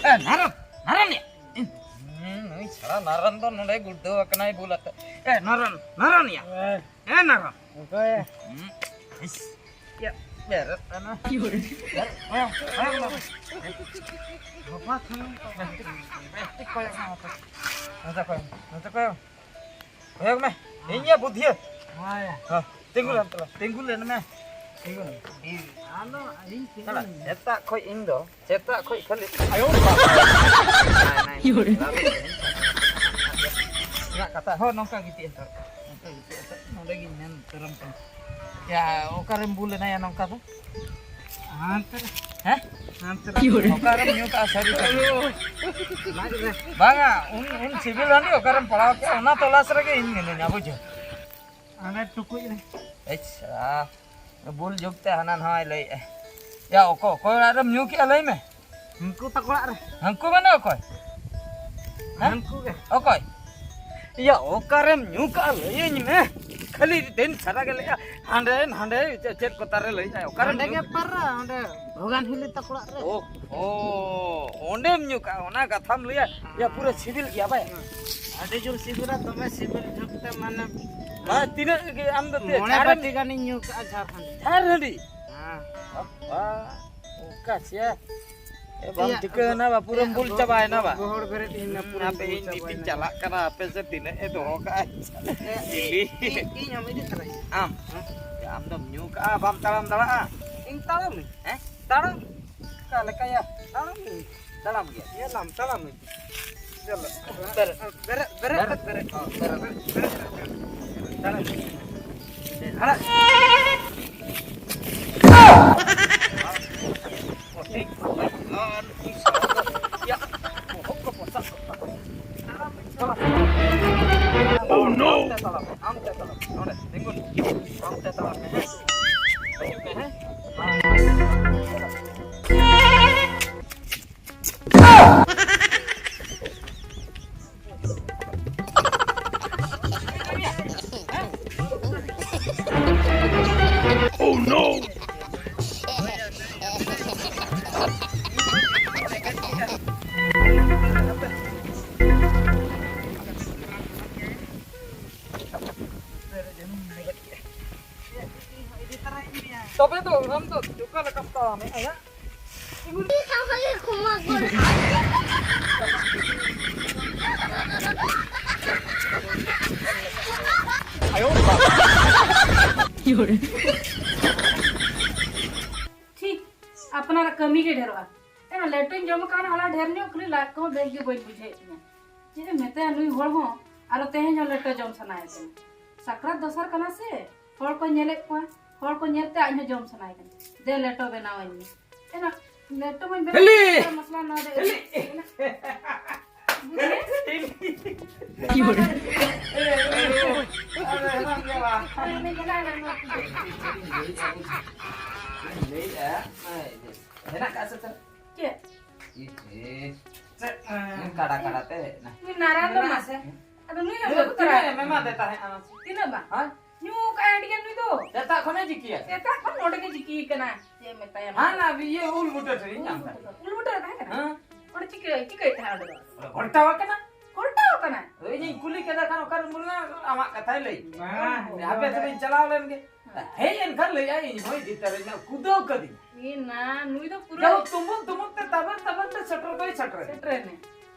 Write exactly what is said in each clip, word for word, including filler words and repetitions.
ᱮ, ᱱᱟᱨᱚᱱ, ᱱᱟᱨᱚᱱ ᱭᱟ᱾ ᱦᱩᱸ, ᱱᱩᱭ ᱪᱷᱟᱲᱟ ᱱᱟᱨᱚᱱ ᱫᱚ ᱱᱚᱰᱮ ᱜᱩᱲᱫᱟᱹᱣ ᱟᱠᱟᱱᱟᱭ ᱵᱩᱞ ᱟᱛᱮ᱾ ᱮ, ᱱᱟᱨᱚᱱ, ᱱᱟᱨᱚᱱ ᱭᱟ᱾ ᱮ᱾ ᱮ, ᱱᱟᱨᱚᱱ᱾ ᱚᱠᱚᱭ? ᱦᱩᱸ, ᱤᱥ᱾ ᱭᱟ, ᱵᱮᱨᱮᱫ ᱮᱱᱟ᱾ ᱵᱮᱨᱮᱫ, ᱠᱚᱭᱚᱜ, ᱠᱚᱭᱚᱜ ᱢᱮ᱾ ᱵᱟᱵᱟ, ᱛᱷᱩᱢ᱾ ᱵᱮᱥᱴᱷᱤᱠ ᱠᱚᱭᱚᱜ ᱢᱮ ᱱᱚᱛᱮ᱾ ᱱᱚᱛᱮ ᱠᱚᱭᱚᱜ, ᱱᱚᱛᱮ ᱠᱚᱭᱚᱜ᱾ ᱠᱚᱭᱚᱜ ᱢᱮ᱾ ᱤᱧ ᱭᱟ ᱵᱩᱫᱷᱤᱭᱟᱹ᱾ ᱦᱳᱭ᱾ ᱦᱚᱸ, ᱛᱤᱸᱜᱩ ᱞᱮᱱ ᱛᱟᱞᱟᱝ, ᱛᱤᱸᱜᱩ ᱞᱮᱱ ᱢᱮ᱾ ᱛᱤᱸᱜᱩ ᱞᱮᱱ᱾ ᱟᱫᱚ ᱤᱧ ᱛᱤᱸᱜᱩ ᱥᱟᱞᱟ, ᱞᱮᱱ᱾ ᱥᱮᱛᱟᱜ ᱠᱷᱚᱡ ᱤᱧ ᱫᱚ, ᱥᱮᱛᱟᱜ ᱠᱷᱚᱡ ᱠᱷᱟᱹᱞᱤ ᱟᱭᱳ ᱵᱟᱵᱟ᱾ ᱱᱟᱭ, ᱱᱟᱭ, ᱱᱟᱭ᱾ ᱤᱧᱟᱹᱜ ᱠᱟᱛᱷᱟ ᱦᱚᱸ ᱱᱚᱝᱠᱟ ᱜᱤᱛᱤᱡ ᱦᱟᱛᱟᱲ᱾ ᱱᱚᱝᱠᱟ ᱜᱤᱛᱤᱡ ᱦᱟᱛᱟᱲ᱾ ᱱᱚᱸᱰᱮ ᱜᱤᱧ ᱢᱮᱱ ᱩᱛᱟᱹᱨᱟᱢ ᱠᱟᱱᱟ᱾ ᱭᱟ, ᱚᱠᱟᱨᱮᱢ ᱵᱩᱞ ᱮᱱᱟ ᱭᱟ ᱱᱚᱝᱠᱟ ᱫᱚ? ᱦᱟᱱᱛᱮ ᱨᱮ᱾ ᱦᱮᱸ? ᱦᱟᱱᱛᱮ ᱨᱮ᱾ ᱚᱠᱟᱨᱮᱢ ᱧᱩ ᱠᱟᱜᱼᱟ ᱥᱟᱹᱨᱤ ᱥᱟᱹᱨᱤ? ᱞᱟᱡ ᱨᱮ᱾ ᱵᱟᱝᱟ, ᱩᱱ, ᱩᱱ ᱥᱤᱵᱤᱞ ᱦᱟᱺᱰᱤ ᱚᱠᱟᱨᱮᱢ ᱯᱟᱲᱟᱣ ᱠᱮᱜᱼᱟ? ᱚᱱᱟ ᱛᱚᱞᱟᱥ ᱨᱮᱜᱮ ᱤᱧ ᱢᱤᱱᱟᱹᱧᱟ, ᱵᱩᱡᱷᱟᱹᱣ᱾ ᱦᱟᱱᱮ ᱴᱩᱠᱩᱡ ᱨᱮ᱾ ᱟᱪᱪᱷᱟ, ᱵᱩᱞ ᱡᱩᱜᱽ ᱛᱮ ᱦᱟᱱᱟ ᱱᱟᱣᱟᱭ ᱞᱟᱹᱭᱮᱜᱼᱟ᱾ ᱭᱟ, ᱚᱠᱚᱭ, ᱚᱠᱚᱭ ᱚᱲᱟᱜ ᱨᱮᱢ ᱧᱩ ᱠᱮᱜᱼᱟ, ᱞᱟᱹᱭ ᱢᱮ? ᱦᱟᱹᱱᱠᱩ ᱛᱟᱠᱚ ᱚᱲᱟᱜ ᱨᱮ᱾ ᱦᱟᱹᱱᱠᱩ ᱢᱟᱱᱮ ᱚᱠᱚᱭ? ᱦᱮᱸ? ᱦᱟᱹᱱᱠᱩ ᱜᱮ᱾ ᱚᱠᱚᱭ? ᱭᱟ, ᱚᱠᱟᱨᱮᱢ ᱧᱩ ᱠᱟᱜᱼᱟ, ᱞᱟᱹᱭᱟᱹᱧ ᱢᱮ᱾ ᱠᱷᱟᱹᱞᱤ ᱫᱤᱱ ᱥᱟᱨᱟ ᱜᱮ ᱞᱟᱹᱭᱟ, ᱦᱟᱸᱰᱮ ᱱᱟᱸᱰᱮ ᱪᱮᱫ, ᱪᱮᱫ ᱠᱚᱛᱟ ᱨᱮ ᱞᱟᱹᱭᱮᱜᱼᱟᱭ, ᱚᱠᱟᱨᱮᱢ ᱦᱟᱸᱰᱮ ᱧᱩ ᱜᱮ ᱠᱟᱜᱼᱟ? ᱯᱟᱨᱟ, ᱚᱸᱰᱮ ᱵᱷᱚᱜᱟᱱ ᱦᱤᱞᱤ ᱛᱟᱠᱚ ᱚᱲᱟᱜ ᱨᱮ᱾ ᱳ, ᱳ, ᱚᱸᱰᱮᱢ ᱧᱩ ᱠᱟᱜᱼᱟ, ᱚᱱᱟ ᱠᱟᱛᱷᱟᱢ ᱞᱟᱹᱭᱟ? ᱭᱟ, ᱯᱩᱨᱟᱹ ᱥᱤᱵᱤᱞ ᱜᱮᱭᱟ ᱵᱟᱭ? ᱟᱹᱰᱤ ᱡᱳᱨ ᱥᱤᱵᱤᱞᱟ, ᱫᱚᱢᱮ ᱥᱤᱵᱤᱞ ᱡᱷᱟᱹᱠ ᱛᱮ, ᱢᱟᱱᱮ, ᱢᱟ, ᱛᱤᱱᱟᱹᱜ ᱜᱮ ᱟᱢ ᱫᱚ ᱛᱤᱱᱟᱹᱜ ᱢᱚᱬᱮ ᱪᱟᱨᱮᱢ ᱵᱟᱹᱴᱤ ᱜᱟᱱᱤᱧ ᱧᱩ ᱠᱟᱜᱼᱟ, ᱡᱷᱟᱨ ᱦᱟᱺᱰᱤ᱾ ᱡᱷᱟᱨ ᱦᱟᱺᱰᱤ? ᱦᱮᱸ᱾ ᱵᱟᱵᱟ, ᱚᱱᱠᱟ ᱥᱮ? ᱮ, ᱵᱟᱢ ᱤᱭᱟᱹ, ᱴᱷᱤᱠᱟᱹ ᱮᱱᱟ ᱵᱟ, ᱯᱩᱨᱟᱹᱢ ᱤᱭᱟᱹ, ᱵᱩᱞ ᱜᱚ-, ᱪᱟᱵᱟᱭᱮᱱᱟ ᱵᱟ᱾ ᱜᱚᱦᱚᱲ ᱵᱮᱨᱮᱫ ᱤᱧ ᱢᱮ, ᱦᱩᱸ, ᱯᱩᱨᱟᱹᱢ ᱟᱯᱮ ᱵᱩᱞ ᱤᱧ ᱪᱟᱵᱟᱭᱮᱱᱟ᱾ ᱱᱤᱛᱤᱧ ᱪᱟᱞᱟᱜ ᱠᱟᱱᱟ, ᱟᱯᱮ ᱥᱮ ᱛᱤᱱᱟᱹᱜ ᱮ ᱫᱚᱦᱚ ᱠᱟᱜᱼᱟ᱾ ᱮ, ᱤᱞᱤ᱾ ᱤᱧ, ᱤᱧ ᱦᱚᱸᱢ ᱤᱫᱤ ᱛᱟᱨᱟᱧᱟ᱾ ᱟᱢ? ᱦᱮᱸ? ᱟᱢ ᱫᱚᱢ ᱧᱩ ᱠᱟᱜᱼᱟ, ᱵᱟᱢ ᱛᱟᱲᱟᱢ ᱫᱟᱲᱮᱭᱟᱜᱼᱟ? ᱤᱧ ᱛᱟᱲᱟᱢᱟᱹᱧ᱾ ᱦᱮᱸ? ᱛᱟᱲᱟᱢ᱾ ᱚᱠᱟ ᱞᱮᱠᱟᱭᱟ? ᱛᱟᱲᱟᱢᱟᱹᱧ᱾ ᱛᱟᱲᱟᱢ ᱜᱮᱭᱟ᱾ ᱧᱮᱞᱟᱢ, ᱛᱟᱲᱟᱢᱟᱹᱧ᱾ ᱪᱚᱞᱚ᱾ ᱵᱮᱨᱮᱫ᱾ ᱵᱮᱨᱮᱫ, ᱵᱮᱨᱮᱫ, ᱵᱮᱨᱮᱫ᱾ ᱵᱮᱨᱮᱫ᱾ ᱦᱚᱸ, ᱵᱮᱨᱮᱫ, ᱵᱮᱨᱮᱫ, ᱵᱮᱨᱮᱫ᱾ ᱛᱟᱲᱟᱢ᱾ ᱟᱲᱟᱜ᱾ ᱯᱚᱴᱤ, ᱯᱚᱴᱤ, ᱟᱨ ᱩᱱᱤ ᱥᱟᱶ ᱫᱚ ᱤᱭᱟᱹ, ᱵᱚᱦᱚᱜ ᱠᱚ ᱯᱚᱥᱟᱜ ᱠᱚᱜ ᱛᱟᱠᱚᱣᱟ᱾ ᱛᱟᱲᱟᱢ᱾ Oh, no! ᱟᱢ ᱛᱮ ᱛᱟᱲᱟᱢ ᱢᱮ, ᱟᱢ ᱛᱮ ᱛᱟᱲᱟᱢ ᱢᱮ᱾ ᱱᱚᱰᱮ, ᱛᱤᱸᱜᱩᱱ᱾ ᱟᱢ ᱛᱮ ᱛᱟᱲᱟᱢ ᱢᱮ, ᱦᱮᱸ? ᱦᱤᱡᱩᱜ ᱢᱮ, ᱦᱮᱸ? ᱛᱚᱵᱮ ᱫᱚ ᱟᱢ ᱫᱚ ᱚᱠᱟ ᱞᱮᱠᱟᱢ ᱛᱟᱲᱟᱢᱮᱫᱼᱟ, ᱭᱟ? ᱟᱭᱳ ᱵᱟᱵᱟ᱾ ᱴᱷᱤᱠ, ᱟᱯᱱᱟᱨᱟᱜ ᱠᱟᱹᱢᱤ ᱜᱮ ᱰᱷᱮᱨᱚᱜᱼᱟ᱾ ᱮᱱᱟ ᱞᱮᱴᱚᱧ ᱡᱚᱢ ᱟᱠᱟᱫ ᱦᱚᱞᱟ ᱰᱷᱮᱨ ᱧᱚᱜ, ᱠᱷᱟᱹᱞᱤ ᱞᱟᱡ ᱠᱚᱦᱚᱸ ᱵᱮᱥ ᱜᱮ ᱵᱟᱹᱧ ᱵᱩᱡᱷᱟᱹᱣᱮᱫ ᱛᱤᱧᱟ᱾ ᱪᱮᱫ ᱮ ᱢᱮᱛᱟᱭᱟ ᱱᱩᱭ ᱦᱚᱲ ᱦᱚᱸ, ᱟᱨᱚ ᱛᱮᱦᱮᱧ ᱦᱚᱸ ᱞᱮᱴᱚ ᱡᱚᱢ ᱥᱟᱱᱟᱭᱮ ᱠᱟᱱᱟ᱾ ᱥᱟᱠᱨᱟᱛ ᱫᱚᱥᱟᱨ ᱠᱟᱱᱟ ᱥᱮ, ᱦᱚᱲ ᱠᱚ ᱧᱮᱞᱮᱫ ᱠᱚᱣᱟ, ᱦᱚᱲ ᱠᱚ ᱧᱮᱞᱛᱮ ᱟᱡ ᱦᱚᱸ ᱡᱚᱢ ᱥᱟᱱᱟᱭᱮ ᱠᱟᱱᱟ᱾ ᱫᱮ ᱞᱮᱴᱚ ᱵᱮᱱᱟᱣᱟᱹᱧ ᱢᱮ᱾ ᱮᱱᱟ ᱞᱮᱴᱚ ᱢᱟᱧ ᱵᱮᱱᱟᱣ ᱦᱤᱞᱤ! ᱠᱮᱫᱟ, ᱢᱚᱥᱞᱟ ᱱᱚᱣᱟ ᱨᱮ ᱦᱤᱞᱤ! ᱮᱱᱟ ᱵᱩᱡᱷᱟᱹᱣ? ᱞᱟᱹᱭᱮᱫᱼᱟ, ᱦᱮᱱᱟᱜ ᱠᱟᱜ ᱥᱮ ᱪᱮᱫ? ᱪᱮᱫ? ᱤᱦᱤ᱾ ᱪᱮᱫ? ᱠᱟᱰᱟ ᱠᱟᱰᱟ ᱛᱮ ᱦᱮᱡ ᱮᱱᱟ᱾ ᱱᱩᱭ ᱱᱟᱨᱟ ᱫᱚ ᱢᱮᱱᱟᱜ ᱢᱟᱥᱮ᱾ ᱟᱥᱮ? ᱟᱫᱚ ᱱᱩᱭ ᱦᱚᱸ ᱤᱭᱟᱹ, ᱵᱟᱹᱵᱩ ᱛᱟᱨᱟ᱾ ᱛᱤᱱᱟᱹᱜ ᱮᱢ ᱮᱢᱟ ᱫᱮ ᱛᱟᱦᱮᱸᱫ ᱟᱢ? ᱛᱤᱱᱟᱹᱜ ᱵᱟ? ᱦᱮᱸ? ᱧᱩ ᱠᱟᱜ ᱟᱹᱰᱤ ᱜᱟᱱ ᱱᱩᱭ ᱫᱚ᱾ ᱥᱮᱛᱟᱜ ᱠᱷᱚᱱᱮ ᱪᱤᱠᱟᱹᱭᱟ? ᱥᱮᱛᱟᱜ ᱠᱷᱚᱱ ᱱᱚᱰᱮ ᱜᱮ ᱪᱤᱠᱤ ᱠᱟᱱᱟ᱾ ᱪᱮᱫ ᱮᱢ ᱢᱮᱛᱟᱭᱟ? ᱦᱟᱱᱟ ᱤᱭᱟᱹ ᱩᱞ ᱵᱩᱴᱟᱹ ᱴᱷᱮᱱᱤᱧ ᱧᱟᱢ ᱠᱟᱫᱟ᱾ ᱩᱞ ᱵᱩᱴᱟᱹ ᱨᱮ ᱛᱟᱦᱮᱸ ᱠᱟᱱᱟ? ᱦᱮᱸ᱾ ᱚᱸᱰᱮ ᱪᱤᱠᱟᱹ, ᱪᱤᱠᱟᱹᱭ ᱛᱟᱦᱮᱸ ᱚᱸᱰᱮ ᱫᱚ? ᱜᱷᱚᱞᱴᱟᱣ ᱟᱠᱟᱱᱟ᱾ ᱜᱷᱚᱞᱴᱟᱣ ᱟᱠᱟᱱᱟᱭ? ᱤᱧᱤᱧ ᱠᱩᱞᱤ ᱠᱮᱫᱟ ᱠᱷᱟᱱ ᱚᱠᱟᱨᱮ ᱢᱩᱞᱱᱟ ᱟᱢᱟᱜ ᱠᱟᱛᱷᱟᱭ ᱞᱟᱹᱭ᱾ ᱵᱟᱝ, ᱦᱟᱯᱮ ᱵᱟᱝ᱾ ᱛᱚᱵᱮᱧ ᱪᱟᱞᱟᱣ ᱞᱮᱱ ᱜᱮ᱾ ᱦᱮᱸ᱾ ᱦᱮᱡ ᱮᱱ ᱠᱷᱟᱱ ᱞᱟᱹᱭᱟ ᱤᱧ ᱦᱚᱸᱭ ᱤᱫᱤ ᱛᱟᱨᱟᱧᱟ, ᱠᱩᱫᱟᱹᱣ ᱠᱟᱹᱫᱤᱧᱟ᱾ ᱮ ᱱᱟ, ᱱᱩᱭ ᱫᱚ ᱯᱩᱨᱟᱹ ᱡᱟᱦᱳᱠ, ᱛᱩᱢᱩᱞ ᱛᱩᱢᱩᱞ ᱛᱮ ᱛᱟᱵᱮᱨ ᱛᱟᱵᱮᱨ ᱛᱮ ᱥᱮᱴᱮᱨ ᱫᱚᱭ ᱥᱮᱴᱮᱨ ᱮᱱᱟ᱾ ᱥᱮᱴᱮᱨ ᱮᱱᱟ᱾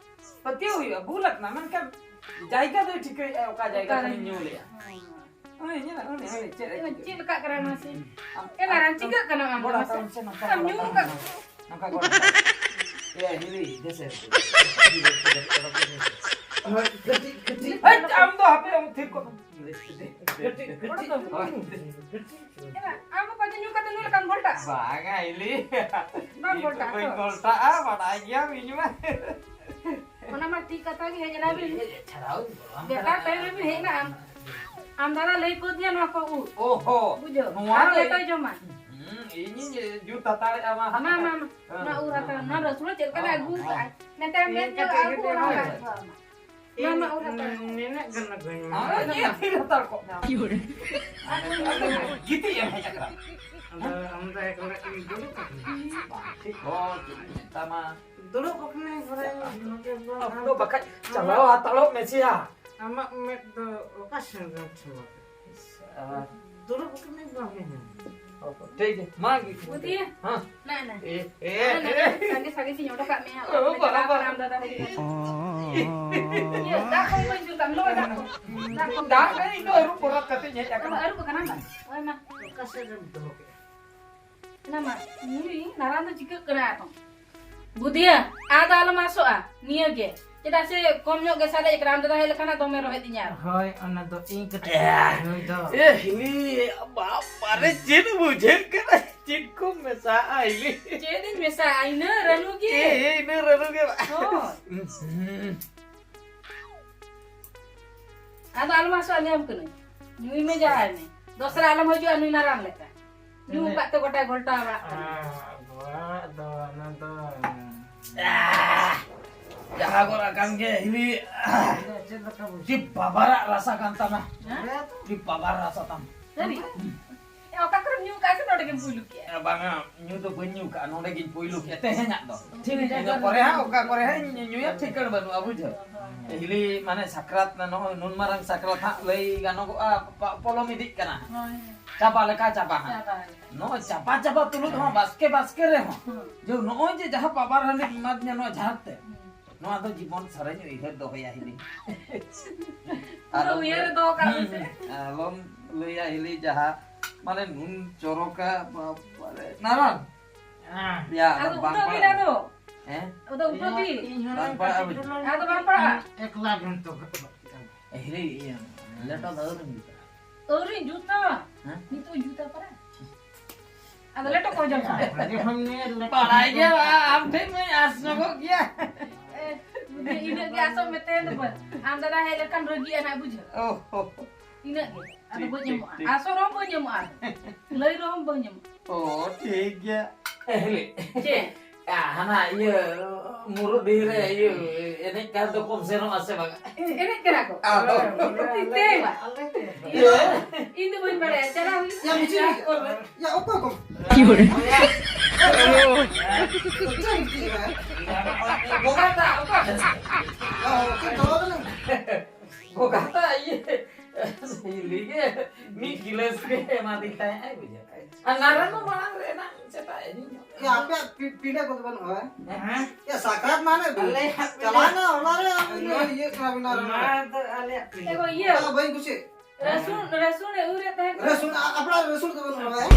ᱯᱟᱹᱛᱭᱟᱹᱣ ᱦᱩᱭᱩᱜᱼᱟ, ᱵᱷᱩᱞ ᱟᱠᱟᱱᱟ, ᱢᱮᱱᱠᱷᱟᱱ ᱡᱟᱭᱜᱟ ᱫᱚᱭ ᱴᱷᱤᱠᱟᱹᱭᱮᱫᱼᱟ ᱚᱠᱟ ᱡᱟᱭᱜᱟ ᱚᱠᱟᱨᱮ ᱠᱷᱚᱱᱤᱧ ᱧᱩ ᱞᱮᱜᱼᱟ᱾ ᱦᱮᱸ᱾ ᱩᱱᱤ ᱧᱮᱞᱟ, ᱩᱱᱤ, ᱩᱱᱤ ᱪᱮᱫ ᱮ ᱪᱮᱫ ᱪᱤᱠᱟᱹ? ᱞᱮᱠᱟᱜ ᱠᱟᱱᱟ ᱢᱟᱥᱮ? ᱟᱢ, ᱮ ᱱᱟᱨᱟᱱ ᱟᱢ, ᱪᱤᱠᱟᱹᱜ ᱠᱟᱱᱟ ᱟᱢ ᱫᱚ ᱜᱚᱲ ᱢᱟᱥᱮ? ᱦᱟᱛᱟᱣ ᱢᱮᱥᱮ, ᱱᱚᱝᱠᱟ ᱟᱢ ᱜᱚᱲ ᱧᱩ ᱦᱟᱛᱟᱣ ᱠᱟᱜ ᱢᱮ᱾ ᱱᱚᱝᱠᱟ ᱜᱚᱲ ᱦᱟᱛᱟᱣ ᱢᱮ᱾ ᱮ, ᱦᱤᱞᱤ, ᱫᱮᱥᱮ᱾ ᱦᱳᱭ, ᱠᱟᱹᱴᱤᱡ, ᱠᱟᱹᱴᱤᱡ᱾ ᱦᱮᱡ, ᱟᱢ ᱫᱚ ᱦᱟᱯᱮ, ᱟᱢ ᱛᱷᱤᱨ ᱠᱚᱜ ᱢᱮ᱾ ᱠᱟᱹᱴᱤᱡ, ᱠᱟᱹᱴᱤᱡ᱾ ᱦᱳᱭ᱾ ᱮ ᱱᱟ, ᱟᱢ ᱦᱚᱸ ᱯᱟᱪᱮ ᱧᱩ ᱠᱟᱛᱮ ᱱᱩᱭ ᱞᱮᱠᱟᱢ ᱜᱷᱚᱞᱴᱟᱜᱼᱟ? ᱵᱟᱝᱟ, ᱦᱤᱞᱤ᱾ ᱵᱟᱢ ᱤᱧ ᱫᱚ ᱜᱷᱚᱞᱴᱟᱜᱼᱟ ᱵᱟᱹᱧ ᱛᱚ? ᱜᱷᱚᱞᱴᱟᱜᱼᱟ, ᱵᱟᱰᱟᱭ ᱜᱮᱭᱟᱢ ᱤᱧ ᱢᱟ᱾ ᱚᱱᱟ ᱢᱟ ᱴᱷᱤᱠ ᱠᱟᱛᱷᱟ ᱜᱮ, ᱦᱮᱡ ᱮᱱᱟ ᱵᱤᱱ᱾ ᱪᱷᱟᱲᱟᱣ ᱫᱚ ᱵᱟᱝ ᱵᱮᱠᱟᱨ ᱠᱟᱱᱟ᱾ ᱴᱟᱭᱤᱢ ᱨᱮᱵᱤᱱ ᱦᱮᱡ ᱮᱱᱟ᱾ ᱟᱢ, ᱟᱢ ᱫᱟᱫᱟ ᱞᱟᱹᱭ ᱠᱚ ᱫᱤᱭᱟ ᱱᱚᱣᱟ ᱠᱚ ᱩᱫ᱾ ᱳᱦᱳ, ᱵᱩᱡᱷᱟᱹᱣ? ᱱᱚᱣᱟ ᱟᱨ ᱫᱚ ᱞᱮᱴᱚᱭ ᱡᱚᱢᱟ᱾ ᱦᱩᱸ, ᱤᱧᱤᱧ ᱡᱩᱛ ᱦᱟᱛᱟᱲᱮᱜᱼᱟ, ᱢᱟ ᱦᱟᱛᱟᱲ᱾ ᱢᱟ, ᱢᱟ, ᱢᱟ᱾ ᱦᱮᱸ᱾ ᱱᱚᱣᱟ ᱩᱫ ᱦᱟᱛᱟᱲ, ᱱᱚᱣᱟ ᱨᱟᱹᱥᱩᱱ ᱪᱮᱫ ᱞᱮᱠᱟ ᱞᱮ ᱟᱹᱜᱩ ᱠᱟᱜᱼᱟ᱾ ᱢᱮᱱᱛᱮ ᱢᱮᱱ ᱤᱧ ᱧᱚᱜ ᱠᱟᱹᱴᱤᱡ ᱟᱹᱜᱩ ᱜᱤᱫᱽᱨᱟᱹ ᱚᱱᱟ ᱦᱚᱸ ᱵᱟᱭ ᱟᱹᱜᱩ ᱟᱢᱟ᱾ ᱤᱧ ᱱᱚᱣᱟ ᱩᱫ ᱦᱟᱛᱟᱲ᱾ ᱱᱤᱱᱟᱹᱜ ᱜᱟᱱ ᱟᱹᱜᱩᱭ ᱢᱮ᱾ ᱟᱢ ᱫᱚ ᱪᱮᱫ ᱛᱷᱤᱨ ᱦᱟᱛᱟᱲ ᱠᱚᱜ ᱢᱮ ᱟᱢ? ᱜᱤᱛᱤᱡ ᱮᱢ ᱦᱮᱡ ᱟᱠᱟᱱᱟ᱾ ᱟᱫᱚ ᱟᱢ ᱫᱚ ᱮᱠᱞᱟ ᱜᱮᱢ ᱫᱩᱲᱩᱵ ᱟᱠᱟᱱᱟ᱾ ᱵᱟᱝ ᱴᱷᱤᱠ ᱦᱚᱸ, ᱪᱮᱫ ᱤᱧ ᱢᱮᱛᱟᱢᱟ᱾ ᱫᱩᱲᱩᱵ ᱟᱠᱟᱱᱟᱭ ᱜᱚᱲᱚᱭ ᱢᱮ, ᱱᱚᱛᱮ ᱫᱚ ᱟᱢ ᱫᱚ ᱵᱟᱠᱷᱟᱡ ᱪᱟᱞᱟᱣ ᱦᱟᱛᱟᱲᱚᱜ ᱢᱮ ᱥᱮᱭᱟ᱾ ᱟᱢᱟᱜ ᱢᱮᱫ ᱫᱚ ᱚᱠᱟ ᱥᱮᱱ ᱨᱮᱢ ᱪᱷᱚᱞᱚ ᱠᱮᱫᱟ? ᱟᱨ ᱫᱩᱲᱩᱵ ᱠᱟᱹᱱᱟᱹᱧ, ᱵᱟᱝ ᱦᱮᱸ᱾ ᱴᱷᱤᱠ ᱜᱮᱭᱟ, ᱢᱟ ᱜᱮ᱾ ᱵᱩᱫᱷᱤᱭᱟ᱾ ᱦᱮᱸ᱾ ᱱᱟ, ᱱᱟ᱾ ᱮ, ᱮ, ᱱᱟ, ᱱᱟ, ᱮ᱾ ᱥᱟᱸᱜᱮ, ᱥᱟᱸᱜᱮ ᱛᱤᱧ ᱚᱰᱚᱠᱟᱜ ᱢᱮᱭᱟ᱾ ᱚ, ᱚᱠᱟ ᱨᱮ ᱵᱟᱵᱟ᱾ ᱪᱟᱞᱟᱣ ᱠᱟᱱᱟᱢ ᱫᱟᱫᱟ ᱦᱤᱡᱩᱜ ᱢᱮ᱾ ᱤᱭᱟᱹ, ᱫᱟᱜ ᱠᱚ ᱵᱟᱹᱧ ᱡᱩᱛᱟ, ᱞᱚᱞᱚ ᱫᱟᱜ ᱠᱚ᱾ ᱫᱟᱜ ᱠᱚ᱾ ᱫᱟᱜ ᱠᱟᱹᱡ ᱤᱧ ᱫᱚ ᱟᱹᱨᱩᱵ ᱯᱚᱨᱚᱵ ᱠᱟᱛᱮᱧ ᱦᱮᱡ ᱟᱠᱟᱱᱟ᱾ ᱟᱹᱨᱩᱵ ᱟᱠᱟᱱᱟ ᱵᱟᱝ? ᱦᱳᱭ ᱢᱟ᱾ ᱚᱠᱟ ᱥᱮᱫ ᱨᱮᱢ ᱫᱚᱦᱚ ᱠᱮᱫᱟ? ᱱᱟ ᱢᱟ, ᱱᱩᱭ ᱱᱟᱨᱟᱱ ᱫᱚ ᱪᱤᱠᱟᱹᱜ ᱠᱟᱱᱟ ᱟᱨᱦᱚᱸ? ᱵᱩᱫᱷᱤᱭᱟ, ᱟᱫᱚ ᱟᱞᱚᱢ ᱟᱥᱚᱜᱼᱟ, ᱱᱤᱭᱟᱹ ᱜᱮ᱾ ᱪᱮᱫᱟᱜ ᱥᱮ ᱠᱚᱢ ᱧᱚᱜ ᱜᱮ ᱥᱟᱨᱮᱡ ᱟᱠᱟᱱᱟ, ᱟᱢ ᱫᱟᱫᱟ ᱦᱮᱡ ᱞᱮᱠᱷᱟᱱ ᱫᱚᱢᱮ ᱨᱚᱦᱮᱫ ᱤᱧ ᱟᱨ᱾ ᱦᱳᱭ, ᱚᱱᱟ ᱫᱚ ᱤᱧ ᱠᱟᱹᱴᱤᱡ ᱮᱭᱟ᱾ ᱱᱩᱭ ᱫᱚ᱾ ᱮ, ᱦᱤᱞᱤ, ᱵᱟᱵᱟᱨᱮ, ᱪᱮᱫ ᱵᱩᱡᱷᱟᱹᱜ ᱠᱟᱱᱟ? ᱪᱮᱫ ᱠᱚᱢ ᱢᱮᱥᱟᱜᱼᱟ, ᱦᱤᱞᱤ? ᱪᱮᱫ ᱤᱧ ᱢᱮᱥᱟᱜᱼᱟ, ᱤᱱᱟᱹ ᱨᱟᱹᱱᱩ ᱜᱮ᱾ ᱮ, ᱮ, ᱤᱱᱟᱹ ᱨᱟᱹᱱᱩ ᱜᱮ᱾ ᱦᱳᱭ᱾ ᱦᱩᱸ᱾ ᱟᱫᱚ ᱟᱞᱚᱢ ᱟᱥᱚᱜᱼᱟ, ᱞᱟᱹᱭᱟᱢ ᱠᱟᱹᱱᱟᱹᱧ᱾ ᱧᱩᱭ ᱢᱮ, ᱡᱟᱦᱟᱸᱭ ᱢᱮ᱾ ᱫᱚᱥᱨᱟ ᱟᱞᱚᱢ ᱦᱤᱡᱩᱜᱼᱟ ᱱᱩᱭ ᱱᱟᱨᱟᱱ ᱞᱮᱠᱟ᱾ ᱧᱩ ᱠᱟᱜ ᱛᱮ ᱜᱚᱴᱟᱭ ᱜᱷᱚᱞᱴᱟᱣ ᱵᱟᱲᱟᱜ ᱠᱟᱱᱟ᱾ ᱟᱨ ᱵᱚᱦᱚᱜ ᱫᱚ ᱚᱱᱟ ᱫᱚ ᱟᱦ! ᱡᱟᱦᱟᱸ ᱜᱚᱫ ᱟᱠᱟᱱ ᱜᱮ, ᱦᱤᱞᱤ᱾ ᱪᱮᱫ ᱞᱮᱠᱟ ᱵᱩᱡᱷᱟᱹᱣ? ᱟᱹᱰᱤ ᱵᱟᱵᱟᱨᱟᱜ ᱨᱟᱥᱟ ᱠᱟᱱ ᱛᱟᱢᱟ᱾ ᱦᱮᱸ? ᱟᱹᱰᱤ ᱵᱟᱵᱟᱨ ᱨᱟᱥᱟ ᱛᱟᱢ᱾ ᱥᱟᱹᱨᱤ? ᱮ, ᱚᱠᱟ ᱠᱚᱨᱮᱢ ᱧᱩ ᱠᱟᱜᱼᱟ ᱥᱮ ᱱᱚᱰᱮ ᱜᱮᱢ ᱯᱩᱭᱞᱩ ᱠᱮᱜᱼᱟ? ᱮ, ᱵᱟᱝᱟ, ᱧᱩ ᱫᱚ ᱵᱟᱹᱧ ᱧᱩ ᱠᱟᱜᱼᱟ, ᱱᱚᱰᱮ ᱜᱤᱧ ᱯᱩᱭᱞᱩ ᱠᱮᱜᱼᱟ, ᱛᱮᱦᱮᱧᱟᱜ ᱫᱚ᱾ ᱴᱷᱤᱠ ᱜᱮᱭᱟ, ᱤᱱᱟᱹ ᱯᱚᱨᱮ ᱦᱟᱸᱜ ᱚᱠᱟ ᱠᱚᱨᱮ ᱦᱟᱸᱜ ᱤᱧ ᱧᱩᱭᱟ, ᱴᱷᱤᱠᱟᱹᱬ ᱵᱟᱹᱱᱩᱜᱼᱟ, ᱵᱩᱡᱷᱟᱹᱣ᱾ ᱦᱳᱭ᱾ ᱦᱤᱞᱤ, ᱢᱟᱱᱮ, ᱥᱟᱠᱨᱟᱛ, ᱱᱚᱜᱼᱚᱭ ᱱᱩᱱ ᱢᱟᱨᱟᱝ ᱥᱟᱠᱨᱟᱛ ᱦᱟᱸᱜ ᱞᱟᱹᱭ ᱜᱟᱱᱚᱜᱚᱜᱼᱟ, ᱯᱟ-, ᱯᱚᱞᱚᱢ ᱤᱫᱤᱜ ᱠᱟᱱᱟ ᱦᱟᱸᱜ᱾ ᱦᱳᱭ᱾ ᱪᱟᱵᱟ ᱞᱮᱠᱟ ᱪᱟᱵᱟ ᱦᱟᱸᱜ᱾ ᱪᱟᱵᱟ ᱞᱮᱠᱟ᱾ ᱱᱚᱜᱼᱚᱭ ᱪᱟᱵᱟ ᱪᱟᱵᱟ ᱛᱩᱞᱩᱡ ᱦᱚᱸ ᱵᱟᱥᱠᱮ ᱵᱟᱥᱠᱮ ᱨᱮᱦᱚᱸ, ᱦᱩᱸ᱾ ᱡᱮ ᱱᱚᱜᱼᱚᱭ ᱡᱮ ᱡᱟᱦᱟᱸ ᱯᱟᱵᱟᱨ ᱦᱟᱺᱰᱤᱢ ᱮᱢᱟᱫᱤᱧᱟ ᱱᱚᱣᱟ ᱡᱷᱟᱨ ᱛᱮ, ᱦᱩᱸ᱾ ᱱᱚᱣᱟ ᱫᱚ ᱡᱤᱵᱚᱱ ᱥᱟᱨᱟᱧ ᱩᱭᱦᱟᱹᱨ ᱫᱚᱦᱚᱭᱟ ᱦᱤᱞᱤ᱾ ᱯᱩᱨᱟᱹ ᱟᱞᱚᱢ ᱩᱭᱦᱟᱹᱨ ᱨᱮ ᱫᱚᱦᱚ ᱠᱟᱜ ᱦᱩᱸ, ᱢᱮᱥᱮ᱾ ᱦᱩᱸ᱾ ᱟᱞᱚᱢ ᱞᱟᱹᱭᱟ ᱦᱤᱞᱤ ᱡᱟᱦᱟᱸ, ᱢᱟᱱᱮ ᱱᱩᱱ ᱪᱚᱨᱚᱠᱟ, ᱵᱟᱵᱟᱨᱮ, ᱱᱟᱨᱟᱱ᱾ ᱦᱮᱸ᱾ ᱭᱟ, ᱟᱫᱚ ᱵᱟᱝ ᱩᱴᱷᱟᱹᱣ ᱵᱤᱱ ᱯᱟᱲᱟᱜᱼᱟ᱾ ᱟᱫᱚ᱾ ᱦᱮᱸ? ᱟᱫᱚ ᱩᱴᱷᱟᱹᱣ ᱵᱤᱱ᱾ ᱤᱧ ᱦᱚᱸ ᱵᱟᱝ ᱯᱟᱲᱟᱜᱼᱟ ᱵᱤᱱ᱾ ᱟᱫᱚ ᱵᱟᱝ ᱯᱟᱲᱟᱜᱼᱟ᱾ ᱮᱠᱞᱟ ᱜᱮᱢ ᱛᱚ᱾ ᱦᱤᱞᱤ, ᱤᱭᱟᱹ, ᱞᱮᱴᱚ ᱫᱚ ᱟᱹᱣᱨᱤᱢ ᱡᱩᱛᱟ᱾ ᱟᱹᱣᱨᱤᱧ ᱡᱩᱛᱟ᱾ ᱦᱮᱸ? ᱱᱤᱛᱚᱜ ᱤᱧ ᱡᱩᱛᱟ ᱯᱟᱨᱟ᱾ ᱟᱫᱚ ᱞᱮᱴᱚ ᱠᱚ ᱡᱚᱢ ᱥᱟᱱᱟ᱾ ᱟᱹᱰᱤ ᱦᱚᱲ ᱱᱤᱭᱟᱹ ᱞᱮᱴᱚ ᱵᱟᱲᱟᱭ ᱜᱮᱭᱟ, ᱟᱢ ᱴᱷᱮᱱ ᱢᱟᱧ ᱟᱸᱥ ᱧᱚᱜᱚᱜ ᱜᱮᱭᱟ᱾ ᱮ, ᱤᱱᱟᱹᱜ ᱜᱮ ᱟᱥᱚᱜ ᱢᱮ ᱛᱮᱦᱮᱧ ᱫᱚ ᱵᱟᱹᱧ᱾ ᱟᱢ ᱫᱟᱫᱟ ᱦᱮᱡ ᱞᱮᱱᱠᱷᱟᱱ ᱨᱟᱹᱜᱤᱜᱼᱟ ᱱᱟᱜ, ᱵᱩᱡᱷᱟᱹᱣ᱾ ᱚ, ᱦᱚ, ᱦᱚ᱾ ᱤᱱᱟᱹᱜ ᱜᱮ᱾ ᱟᱫᱚ ᱴᱷᱤᱠ, ᱵᱟᱹᱧ ᱴᱷᱤᱠ, ᱮᱢᱚᱜᱼᱟ᱾ ᱴᱷᱤᱠ᱾ ᱟᱥᱚᱜ ᱨᱮᱦᱚᱸ ᱵᱟᱹᱧ ᱮᱢᱚᱜᱼᱟ᱾ ᱞᱟᱹᱭ ᱨᱮᱦᱚᱸ ᱵᱟᱹᱧ ᱮᱢᱚᱜᱼᱟ᱾ ᱚ, ᱴᱷᱤᱠ ᱜᱮᱭᱟ᱾ ᱮ, ᱦᱤᱞᱤ᱾ ᱪᱮᱫ? ᱟ, ᱦᱟᱱᱟ ᱤᱭᱟᱹ, ᱢᱩᱨᱩᱫ ᱰᱤᱦᱤ ᱨᱮ ᱤᱭᱟᱹ, ᱮᱱᱮᱡ ᱠᱟᱱ ᱫᱚ ᱠᱚᱢ ᱥᱮᱱᱚᱜᱼᱟ ᱥᱮ ᱵᱟᱝ? ᱮᱱᱮᱡ ᱠᱟᱱᱟ ᱠᱚ? ᱟᱫᱚ᱾ ᱛᱤᱛᱮ ᱵᱟ᱾ ᱤᱧ ᱫᱚ, ᱤᱧ ᱫᱚ ᱵᱟᱹᱧ ᱵᱟᱲᱟᱭᱟ᱾ ᱪᱟᱞᱟᱣ ᱦᱩᱭᱩᱜ ᱭᱟ, ᱢᱤᱪᱷᱤ᱾ ᱛᱤᱱᱟᱹᱜ ᱠᱚ ᱨᱮ᱾ ᱭᱟ, ᱚᱠᱚᱭ ᱠᱚ? ᱠᱤ ᱦᱚᱲ? ᱪᱮᱫ ᱮᱢ ᱪᱤᱠᱟᱹᱭᱮᱫᱟ? ᱵᱚᱸᱜᱟ ᱫᱟ, ᱚᱠᱟ ᱴᱷᱮᱱ? ᱚ, ᱪᱮᱫ ᱫᱚᱦᱚ ᱠᱟᱱᱟ? ᱵᱚᱸᱜᱟ ᱫᱟ, ᱤᱭᱟᱹ, ᱴᱷᱤᱠ ᱜᱮ, ᱢᱤᱫ ᱜᱤᱞᱟᱹᱥ ᱜᱮ ᱮᱢᱟ ᱫᱤᱧ ᱛᱟᱦᱮᱸᱫ ᱟᱭ, ᱵᱩᱡᱷᱟᱹᱣ᱾ ᱟᱨ ᱱᱟᱨᱟ ᱢᱟ ᱢᱟᱲᱟᱝ ᱨᱮ ᱮᱱᱟᱝ ᱥᱮᱛᱟᱜ ᱮ ᱧᱩ ᱧᱚᱜ ᱮ, ᱟᱯᱮᱭᱟᱜ ᱯᱤ-, ᱯᱤᱰᱟᱹ ᱠᱚᱫᱚ ᱵᱟᱹᱱᱩᱜᱼᱟ, ᱵᱟᱝ? ᱦᱮᱸ? ᱮ, ᱥᱟᱠᱨᱟᱛ ᱢᱟᱱᱮ ᱟᱞᱮᱭᱟᱜ ᱯᱤᱰᱟᱹ᱾ ᱪᱟᱞᱟᱣ ᱮᱱᱟ ᱚᱲᱟᱜ ᱨᱮ, ᱚᱱᱟ ᱤᱭᱟᱹ ᱠᱟᱱᱟ ᱵᱮᱱᱟᱣ ᱨᱮ᱾ ᱚᱱᱟ ᱫᱚ ᱟᱞᱮᱭᱟᱜ ᱯᱤᱰᱟᱹ᱾ ᱮ ᱜᱚ, ᱤᱭᱟᱹ᱾ ᱚᱱᱟ ᱵᱟᱹᱧ ᱠᱩᱥᱤᱭᱟᱜ᱾ ᱨᱟᱹᱥᱩᱱ, ᱨᱟᱹᱥᱩᱱ ᱮ ᱩᱨ ᱮᱫ ᱛᱟᱦᱮᱸ ᱠᱟᱱᱟ᱾ ᱨᱟᱹᱥᱩᱱ, ᱟ-, ᱟᱯᱲᱟᱜ ᱨᱟᱹᱥᱩᱱ ᱫᱚ ᱵᱟᱹᱱᱩᱜᱼᱟ, ᱵᱟᱭᱟ?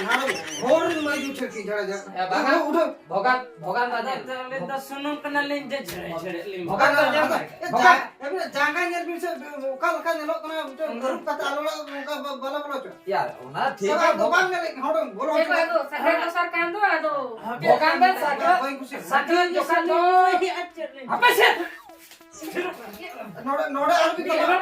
ᱦᱟᱲᱟᱢ ᱦᱚᱲ ᱨᱮᱱ ᱢᱟᱹᱭ ᱫᱩ ᱴᱷᱮᱱ ᱠᱤᱱ ᱡᱷᱟᱲᱟ ᱡᱷᱟᱲᱟ᱾ ᱮ, ᱵᱟᱝᱟ᱾ ᱩᱰᱷᱟᱹᱣ, ᱩᱰᱷᱟᱹᱣ᱾ ᱵᱷᱚᱜᱟᱱ, ᱵᱷᱚᱜᱟᱱ ᱫᱟ ᱟᱫᱚ ᱧᱮᱞ᱾ ᱟᱞᱮ ᱫᱚ ᱥᱩᱱᱩᱢ ᱠᱟᱱᱟᱞᱤᱧ ᱡᱮ ᱡᱷᱮᱲᱮ ᱡᱷᱮᱲᱮ ᱞᱤᱧ ᱵᱷᱚᱜᱟᱱ ᱫᱟ ᱧᱮᱞ ᱢᱮ᱾ ᱮ, ᱵᱷᱚᱜᱟᱱ᱾ ᱡᱟ-, ᱮ, ᱡᱟᱸᱜᱟ ᱧᱮᱞ ᱵᱤᱱ ᱥᱮ, ᱚᱠᱟ ᱞᱮᱠᱟ ᱧᱮᱞᱚᱜ ᱠᱟᱱᱟ, ᱢᱤᱫᱴᱮᱱ ᱟᱹᱨᱩᱵ ᱠᱟᱛᱮ ᱟᱞᱚ ᱞᱟᱜ-, ᱚᱱᱠᱟ ᱵᱟ-, ᱵᱟᱞᱮ ᱵᱚᱞᱚ ᱦᱚᱪᱚ᱾ ᱭᱟ, ᱚᱱᱟ ᱴᱷᱤᱠ ᱟᱫᱚ ᱜᱮᱭᱟ, ᱟᱫᱚ ᱵᱷᱚᱜᱟᱱ᱾ ᱵᱟᱝ ᱧᱮᱞᱮᱫ ᱦᱚᱲ ᱵᱚᱞᱚ ᱮ, ᱦᱚᱪᱚ᱾ ᱟᱫᱚ ᱥᱟᱠᱨᱟᱛ ᱫᱚᱥᱟᱨ ᱠᱟᱱ ᱫᱚ, ᱟᱫᱚ᱾ ᱵᱷᱚᱜᱟᱱ ᱫᱟ ᱥᱟᱠᱨᱟᱛ, ᱵᱟᱹᱧ ᱠᱩᱥᱤᱭᱟᱜ ᱠᱟᱱᱟ᱾ ᱥᱟᱠᱨᱟᱛ ᱡᱚᱠᱷᱟᱱ ᱫᱚ ᱟᱨ ᱪᱮᱫ ᱞᱤᱧ ᱦᱟᱯᱮ ᱥᱮ᱾ ᱱᱚᱰᱮ, ᱱᱚᱰᱮ ᱟᱞᱚ ᱵᱤᱱ ᱛᱟᱯᱟᱢᱟ᱾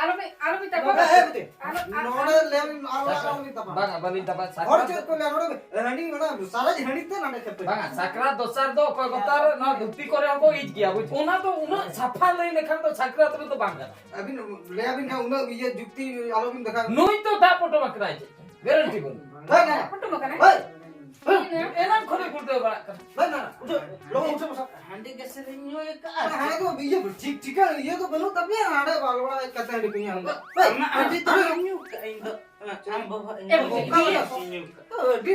ᱟᱞᱚ ᱵᱤᱱ, ᱟᱞᱚ ᱵᱤᱱ ᱛᱟᱯᱟᱢᱟ᱾ ᱱᱚᱰᱮ, ᱮ, ᱵᱤᱴᱤ, ᱟᱞᱚ, ᱟᱞᱚ, ᱱᱚᱰᱮ ᱞᱟᱹᱭ ᱵᱤᱱ, ᱟᱞᱚ, ᱟᱞᱚ ᱵᱤᱱ ᱛᱟᱯᱟᱢᱟ᱾ ᱵᱟᱝᱟ, ᱵᱟᱹᱞᱤᱧ ᱛᱟᱯᱟᱢᱟ᱾ ᱦᱚᱲ ᱪᱮᱫ ᱠᱚ ᱞᱟᱹᱭᱟ, ᱱᱚᱰᱮ ᱦᱟᱺᱰᱤ, ᱚᱱᱟ ᱥᱟᱨᱮᱡ ᱦᱟᱺᱰᱤ ᱛᱮ ᱱᱚᱰᱮ ᱠᱷᱟᱹᱯᱟᱹᱨᱤ᱾ ᱵᱟᱝᱟ, ᱥᱟᱠᱨᱟᱛ ᱫᱚᱥᱟᱨ ᱫᱚ ᱚᱠᱚᱭ ᱠᱚ ᱛᱟᱨ ᱱᱚᱣᱟ ᱫᱷᱩᱛᱤ ᱠᱚᱨᱮ ᱦᱚᱸᱠᱚ ᱤᱡ ᱜᱮᱭᱟ, ᱵᱩᱡᱽ? ᱚᱱᱟ ᱫᱚ ᱩᱱᱟᱹᱜ ᱥᱟᱯᱷᱟ ᱞᱟᱹᱭ ᱞᱮᱠᱷᱟᱱ ᱫᱚ ᱥᱟᱠᱨᱟᱛ ᱨᱮᱫᱚ ᱵᱟᱝ ᱜᱟᱱᱚᱜᱼᱟ᱾ ᱟᱹᱵᱤᱱ ᱞᱟᱹᱭ ᱟᱹᱵᱤᱱ ᱠᱷᱟᱱ ᱩᱱᱟᱹᱜ ᱤᱭᱟᱹ ᱡᱩᱠᱛᱤ ᱟᱞᱚ ᱵᱤᱱ ᱫᱮᱠᱷᱟᱣᱟ᱾ ᱱᱩᱭ ᱛᱚ ᱫᱟᱜ ᱯᱚᱴᱚᱢ ᱟᱠᱟᱱᱟᱭ, ᱪᱮᱫ? ᱜᱟᱨᱮᱱᱴᱤ ᱵᱟᱹᱱᱩᱜ᱾ ᱵᱟᱝ, ᱵᱟᱝ᱾ ᱯᱚᱴᱚᱢ ᱟᱠᱟᱱᱟᱭ? ᱦᱳᱭ᱾ ᱦᱳᱭ᱾ ᱮᱱᱟᱝ ᱠᱷᱚᱱᱮ ᱜᱩᱲᱫᱟᱹᱣ ᱵᱟᱲᱟᱜ ᱠᱟᱱᱟ᱾ ᱵᱟᱝ, ᱵᱟᱝ, ᱩᱴᱷᱟᱹᱣ, ᱞᱚᱜᱚᱱ ᱩᱴᱷᱟᱹᱣ ᱢᱮᱥᱮ᱾ ᱦᱟᱺᱰᱤ ᱜᱮᱥᱮ ᱞᱤᱧ ᱧᱩ ᱟᱠᱟᱫᱼᱟ᱾ ᱦᱟᱸᱰᱮ ᱫᱚ ᱤᱭᱟᱹ ᱴᱷᱤᱠ ᱴᱷᱤᱠᱟᱹ ᱤᱭᱟᱹ ᱫᱚ ᱵᱟᱹᱱᱩᱜ ᱛᱟᱯᱮᱭᱟ, ᱦᱟᱸᱰᱮ ᱵᱟᱞ ᱵᱟᱲᱟ ᱦᱮᱡ ᱠᱟᱛᱮ ᱦᱟᱺᱰᱤ ᱯᱮ ᱧᱩ ᱟᱠᱟᱫᱟ᱾ ᱦᱳᱭ᱾ ᱟᱢᱟᱜ ᱦᱟᱺᱰᱤ ᱫᱚ ᱵᱟᱹᱧ ᱧᱩ ᱟᱠᱟᱫᱼᱟ ᱤᱧ ᱫᱚ᱾ ᱟᱢ ᱵᱟᱵᱟ ᱤᱧ ᱮ, ᱫᱚ ᱵᱚᱠᱟ ᱵᱟᱹᱧ ᱞᱮᱠᱟ᱾ ᱧᱩ ᱟᱠᱟᱫᱼᱟ᱾ ᱟᱹᱰᱤ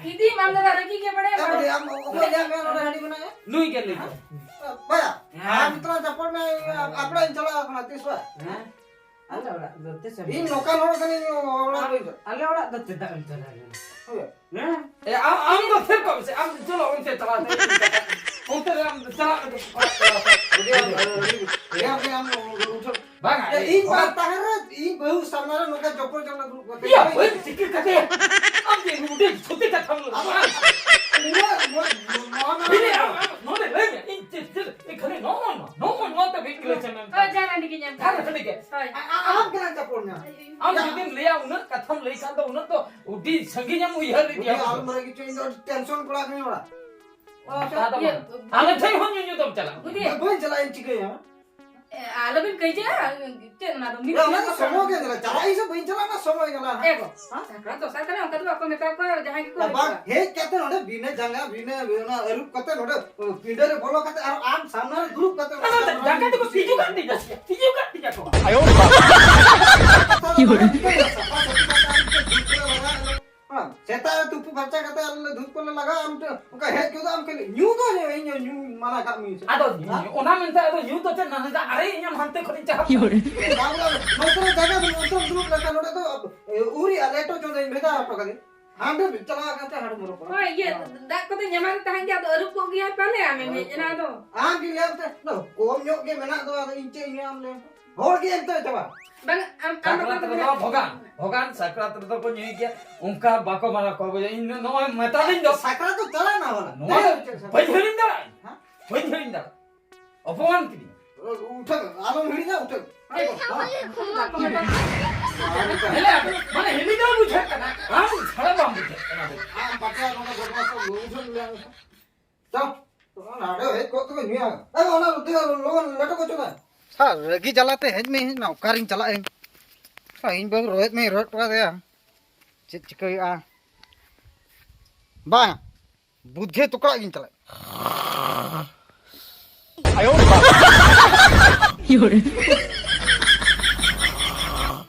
ᱤᱫᱤ ᱢᱟᱢ ᱫᱟᱫᱟ ᱨᱟᱹᱜᱤ ᱜᱮ ᱵᱟᱲᱟᱭᱟ᱾ ᱮ, ᱵᱟᱹᱵᱩ, ᱟᱢ ᱚᱠᱚᱭ ᱞᱟᱹᱭᱟᱫ ᱢᱮᱭᱟ ᱱᱚᱰᱮ ᱦᱟᱺᱰᱤ ᱢᱮᱱᱟᱜᱼᱟ? ᱱᱩᱭ ᱜᱮ ᱞᱟᱹᱭ ᱠᱮᱫᱟ᱾ ᱵᱟᱭᱟ, ᱦᱮᱸ᱾ ᱟᱢ ᱛᱚ ᱪᱟᱯᱚᱲ ᱢᱮ, ᱟᱯᱲᱟᱧ ᱪᱟᱞᱟᱣ ᱠᱟᱱᱟ ᱛᱤᱥ ᱵᱟᱭ? ᱦᱮᱸ᱾ ᱟᱞᱮ ᱚᱲᱟᱜ ᱫᱚ ᱛᱤᱥ ᱮᱢ ᱤᱧ ᱪᱟᱞᱟᱜᱼᱟ? ᱱᱚᱝᱠᱟᱱ ᱦᱚᱲ ᱠᱟᱹᱱᱟᱹᱧ, ᱚᱲᱟᱜ ᱨᱮ᱾ ᱟᱞᱮ ᱚᱲᱟᱜ ᱫᱚ ᱪᱮᱫᱟᱜ ᱮᱢ ᱪᱟᱞᱟᱜᱼᱟ? ᱦᱳᱭ᱾ ᱦᱮᱸ? ᱮ, ᱟᱢ, ᱟᱢ ᱫᱚ ᱛᱷᱤᱨ ᱠᱚᱜ ᱢᱮᱥᱮ, ᱟᱢ ᱪᱚᱞᱚ ᱚᱱᱛᱮ ᱪᱟᱞᱟᱣ ᱢᱮ᱾ ᱚᱱᱛᱮ ᱨᱮ ᱟᱢ ᱪᱟᱞᱟᱜ ᱢᱮ᱾ ᱡᱩᱫᱤ ᱟᱢ, ᱟᱹᱰᱤ ᱨᱮᱭᱟᱲ ᱜᱮ ᱟᱢ ᱩᱴᱷᱟᱹᱣ᱾ ᱵᱟᱝᱟ, ᱮ, ᱤᱧ ᱵᱟᱝ ᱛᱟᱦᱮᱸ ᱨᱮ, ᱤᱧ ᱵᱟᱹᱦᱩ ᱥᱟᱢᱱᱟ ᱨᱮ ᱱᱚᱝᱠᱟ ᱪᱚᱯᱚᱞ ᱡᱟᱢᱟ ᱫᱩᱲᱩᱵ ᱠᱟᱛᱮ ᱤᱭᱟᱹ, ᱵᱟᱹᱧ ᱵᱟᱹᱧ ᱪᱤᱠᱟᱹ ᱠᱟᱛᱮ᱾ ᱟᱢ ᱡᱮ ᱱᱚᱰᱮ ᱪᱷᱩᱴᱤ ᱠᱟᱛᱷᱟᱢ ᱞᱟᱹᱭ ᱟᱢ, ᱱᱚᱣᱟ, ᱱᱚᱣᱟ, ᱱᱚᱣᱟ, ᱱᱚᱣᱟ, ᱤᱧ ᱞᱟᱹᱭᱟ, ᱟᱢ, ᱟᱢ, ᱱᱚᱰᱮ ᱞᱟᱹᱭ ᱢᱮ, ᱤᱧ ᱪᱮᱫ, ᱪᱮᱫ, ᱮ, ᱠᱷᱟᱹᱞᱤ ᱱᱚᱜᱼᱚ ᱱᱚᱣᱟ, ᱱᱚᱜᱼᱚ ᱱᱚᱣᱟ ᱛᱮ ᱵᱤᱱ ᱠᱞᱮᱥ ᱮᱢ ᱮᱢ ᱦᱳᱭ, ᱡᱟᱦᱟᱸ ᱦᱟᱺᱰᱤ ᱜᱮ ᱧᱟᱢ ᱛᱟᱦᱞᱮ ᱠᱟᱱᱟ᱾ ᱦᱟᱺᱰᱤ ᱜᱮ᱾ ᱦᱳᱭ᱾ ᱟ-, ᱟ-, ᱟᱢ ᱠᱟᱱᱟ ᱪᱟᱯᱚᱲ ᱧᱟ᱾ ᱟᱢ ᱡᱩᱫᱤᱢ ᱞᱟᱹᱭᱟ, ᱩᱱᱟᱹᱜ ᱠᱟᱛᱷᱟᱢ ᱞᱟᱹᱭ ᱠᱷᱟᱱ ᱫᱚ, ᱩᱱᱟᱹᱜ ᱫᱚ ᱟᱹᱰᱤ ᱥᱟᱺᱜᱤᱧ ᱮᱢ ᱩᱭᱦᱟᱹᱨ ᱤᱫᱤᱭᱟ᱾ ᱟᱞᱚᱢ ᱨᱟᱹᱜᱤ ᱦᱚᱪᱚᱧ ᱫᱚ, ᱟᱹᱰᱤ ᱴᱮᱱᱥᱚᱱ ᱠᱚᱲᱟ ᱠᱟᱹᱱᱟᱹᱧ ᱚᱲᱟᱜ᱾ ᱚ, ᱟᱪᱪᱷᱟ, ᱟᱫᱚ ᱤᱭᱟᱹ, ᱵᱟᱝ᱾ ᱟᱞᱮ ᱴᱷᱮᱱ ᱦᱚᱸ ᱧᱩᱧᱩ ᱫᱚᱢ ᱪᱟᱞᱟᱜᱼᱟ᱾ ᱵᱩᱫᱷᱤ᱾ ᱵᱟᱹᱧ ᱪᱟᱞᱟᱜᱼᱟ, ᱤᱧ ᱪᱤᱠᱟᱹᱭᱟ? ᱮ, ᱟᱞᱚᱵᱤᱱ ᱠᱟᱹᱭᱡᱟᱹᱜᱼᱟ, ᱪᱮᱫ ᱚᱱᱟ ᱫᱚ? ᱢᱤᱫ ᱚᱱᱟ ᱫᱤᱱ ᱫᱚ ᱫᱚ ᱥᱚᱢᱚᱭ ᱜᱮ ᱧᱮᱞᱟ, ᱪᱟᱞᱟᱜ ᱤᱧ ᱥᱮ ᱵᱟᱹᱧ ᱪᱟᱞᱟᱜᱼᱟ, ᱚᱱᱟ ᱥᱚᱢᱚᱭ ᱧᱮᱞᱟ᱾ ᱮ ᱜᱚ, ᱦᱮᱸ? ᱥᱟᱠᱨᱟᱛ ᱫᱚᱥᱟᱨ ᱠᱟᱱᱟ, ᱚᱱᱠᱟ ᱫᱚ ᱵᱟᱠᱚ ᱢᱮᱛᱟ ᱠᱚᱣᱟ, ᱡᱟᱦᱟᱸᱭ ᱜᱮᱠᱚ ᱵᱟᱝ, ᱦᱤᱡᱩᱜᱼᱟ᱾ ᱦᱮᱡ ᱠᱟᱛᱮ ᱱᱚᱰᱮ ᱵᱤᱱᱟᱹ ᱡᱟᱸᱜᱟ, ᱵᱤᱱᱟᱹ ᱚᱱᱟ ᱟᱹᱨᱩᱵ ᱠᱟᱛᱮ ᱱᱚᱰᱮ ᱯᱤᱸᱰᱟᱹ ᱨᱮ ᱵᱚᱞᱚ ᱠᱟᱛᱮ ᱟᱨ ᱟᱢ ᱥᱟᱢᱱᱟ ᱨᱮ ᱫᱩᱲᱩᱵ ᱠᱟᱛᱮ ᱚᱱᱟ ᱟᱫᱚ ᱥᱟᱢᱱᱟ ᱡᱟᱸᱜᱟ ᱨᱮ ᱫᱚᱠᱚ ᱛᱤᱡᱩ ᱠᱟᱜ ᱛᱤᱧᱟ ᱥᱮ? ᱛᱤᱡᱩ ᱠᱟᱜ ᱛᱤᱧᱟ ᱠᱚ᱾ ᱟᱭᱳ ᱵᱟᱵᱟ᱾ ᱦᱮᱸ, ᱥᱮᱛᱟᱜ ᱨᱮ ᱛᱩᱯᱩ ᱯᱷᱟᱨᱪᱟ ᱠᱟᱛᱮ ᱟᱞᱮ ᱞᱮ ᱫᱷᱩᱯ ᱠᱚᱞᱮ ᱞᱟᱜᱟᱣᱟ, ᱟᱢ ᱴᱷᱮᱱ ᱚᱱᱠᱟ ᱦᱮᱡ ᱜᱚᱫᱚᱜ ᱟᱢ ᱠᱷᱟᱹᱞᱤ ᱧᱩ ᱫᱚ ᱧᱩ, ᱤᱧ ᱦᱚᱸ ᱧᱩ ᱢᱟᱱᱟ ᱠᱟᱜ ᱢᱤᱭᱟᱹᱧ ᱥᱮ? ᱟᱫᱚ ᱦᱮᱸ? ᱚᱱᱟ ᱢᱮᱱᱛᱮ ᱟᱫᱚ ᱧᱩ ᱫᱚ ᱪᱮᱫ ᱱᱟᱱᱟ ᱟᱨᱮ ᱤᱧ ᱦᱟᱱᱛᱮ ᱠᱷᱚᱱᱤᱧ ᱪᱟᱞᱟᱜ ᱠᱟᱱᱟ᱾ ᱵᱟᱝ, ᱵᱟᱝ, ᱱᱚᱛᱮ ᱨᱮ ᱡᱟᱭᱜᱟ ᱵᱟᱹᱱᱩᱜᱼᱟ, ᱚᱱᱛᱮ ᱨᱮ ᱫᱩᱲᱩᱵ ᱞᱮᱠᱟ ᱱᱚᱰᱮ ᱫᱚ, ᱮ, ᱩᱨᱤ ᱟᱨ ᱞᱮᱴᱚ ᱪᱚᱸᱫᱟᱧ ᱵᱷᱮᱡᱟ ᱦᱚᱴᱚ ᱠᱟᱫᱮ᱾ ᱦᱟᱸᱰᱮ ᱪᱟᱞᱟᱣ ᱠᱟᱛᱮ ᱦᱟᱸᱰᱮ ᱢᱚᱨᱚ ᱠᱚᱜᱼᱟ᱾ ᱦᱳᱭ, ᱤᱭᱟᱹ, ᱫᱟᱜ ᱠᱚᱫᱚ ᱧᱟᱢᱟᱞᱮ ᱛᱟᱦᱮᱸᱱ ᱜᱮᱭᱟ, ᱟᱫᱚ ᱟᱹᱨᱩᱵ ᱠᱚᱜ ᱜᱮᱭᱟᱭ ᱯᱟᱞᱮ, ᱟᱢᱮᱢ ᱦᱮᱡ ᱮᱱᱟ ᱟᱫᱚ᱾ ᱟᱢ ᱜᱮ ᱞᱟᱹᱭ ᱟᱢ ᱛᱮ, ᱱᱚ, ᱠᱚᱢ ᱧᱚᱜ ᱜᱮ ᱢᱮᱱᱟᱜ ᱫᱚ, ᱟᱫᱚ ᱤᱧ ᱪᱮᱫ ᱤᱧ ᱞᱟᱹᱭ ᱟᱢ ᱞᱟᱹᱭ ᱢᱮ? ᱦᱚᱲ ᱜᱮ ᱮᱱᱛᱮ ᱪᱟᱵᱟ᱾ ᱵᱟᱝ, ᱟᱢ, ᱟᱢ ᱥᱟᱠᱨᱟᱛ ᱵᱟᱠᱷᱨᱟ ᱨᱮᱫᱚ ᱛᱮ ᱵᱷᱚᱜᱟᱱ, ᱵᱷᱚᱜᱟᱱ ᱥᱟᱠᱨᱟᱛ ᱨᱮᱫᱚ ᱠᱚ ᱧᱩᱭ ᱜᱮᱭᱟ, ᱚᱱᱠᱟ ᱵᱟᱠᱚ ᱢᱟᱱᱟ ᱠᱚᱣᱟ᱾ ᱵᱚᱭᱦᱟ, ᱤᱧ ᱱᱚᱜᱼᱚᱭ ᱢᱮᱛᱟᱫᱤᱧ ᱫᱚ᱾ ᱥᱟᱠᱨᱟᱛ ᱫᱚ ᱪᱟᱞᱟᱣ ᱮᱱᱟ ᱦᱚᱞᱟ᱾ ᱱᱚᱣᱟ ᱫᱚ ᱛᱮᱦᱮᱧ ᱪᱮᱫ ᱥᱟᱠᱨᱟᱛ? ᱵᱟᱹᱧ ᱦᱤᱲᱤᱧ ᱫᱟᱲᱮᱭᱟᱜᱼᱟ᱾ ᱦᱮᱸ? ᱵᱟᱹᱧ ᱦᱤᱲᱤᱧ ᱫᱟᱲᱮᱭᱟᱜᱼᱟ᱾ ᱚᱯᱚᱢᱟᱱ ᱠᱤᱫᱤᱧᱟ᱾ ᱩᱴᱷᱟᱹᱣ, ᱟᱞᱚᱢ ᱦᱤᱲᱤᱧᱟ, ᱩᱴᱷᱟᱹᱣ᱾ ᱧᱮᱞᱮ, ᱢᱟᱱᱮ ᱦᱤᱲᱤᱧ ᱫᱚ ᱵᱩᱡᱷᱟᱹᱜ ᱠᱟᱱᱟ, ᱟᱢ ᱥᱟᱞᱟ ᱵᱟᱢ ᱵᱩᱡᱷᱟᱹᱜ ᱠᱟᱱᱟ᱾ ᱟᱢ ᱯᱟᱴᱤᱭᱟ ᱱᱚᱰᱮ ᱵᱚᱫᱢᱟᱥ ᱠᱚ ᱩᱴᱷᱟᱹᱣ ᱞᱮᱭᱟ᱾ ᱪᱚ, ᱚᱱᱟ ᱱᱟᱰᱮ ᱦᱮᱡ ᱠᱚᱜ ᱛᱮᱜᱮ ᱧᱩᱭᱟ᱾ ᱮ, ᱚᱱᱟ ᱩᱛᱩ ᱞᱚᱜᱚᱱ ᱞᱮᱴᱚ ᱠᱚ ᱪᱚᱸᱫᱟᱭ᱾ ᱥᱟᱨ, ᱨᱟᱹᱜᱤ ᱡᱟᱞᱟᱛᱮ ᱦᱮᱡ ᱢᱮ, ᱦᱮᱡ ᱢᱮ, ᱚᱠᱟᱨᱤᱧ ᱪᱟᱞᱟᱜ ᱟᱹᱧ? ᱥᱟᱨ, ᱤᱧ ᱵᱟᱹᱦᱩ ᱨᱚᱦᱮᱫ ᱢᱮᱧ ᱨᱚᱦᱮᱫ ᱦᱚᱴᱚ ᱠᱟᱫᱮᱭᱟ᱾ ᱪᱮᱫ ᱪᱤᱠᱟᱹ ᱦᱩᱭᱩᱜᱼᱟ? ᱵᱟᱝ, ᱵᱩᱫᱽᱫᱷᱤ ᱛᱚᱠᱲᱟᱜ ᱜᱤᱧ ᱪᱟᱞᱟᱜ᱾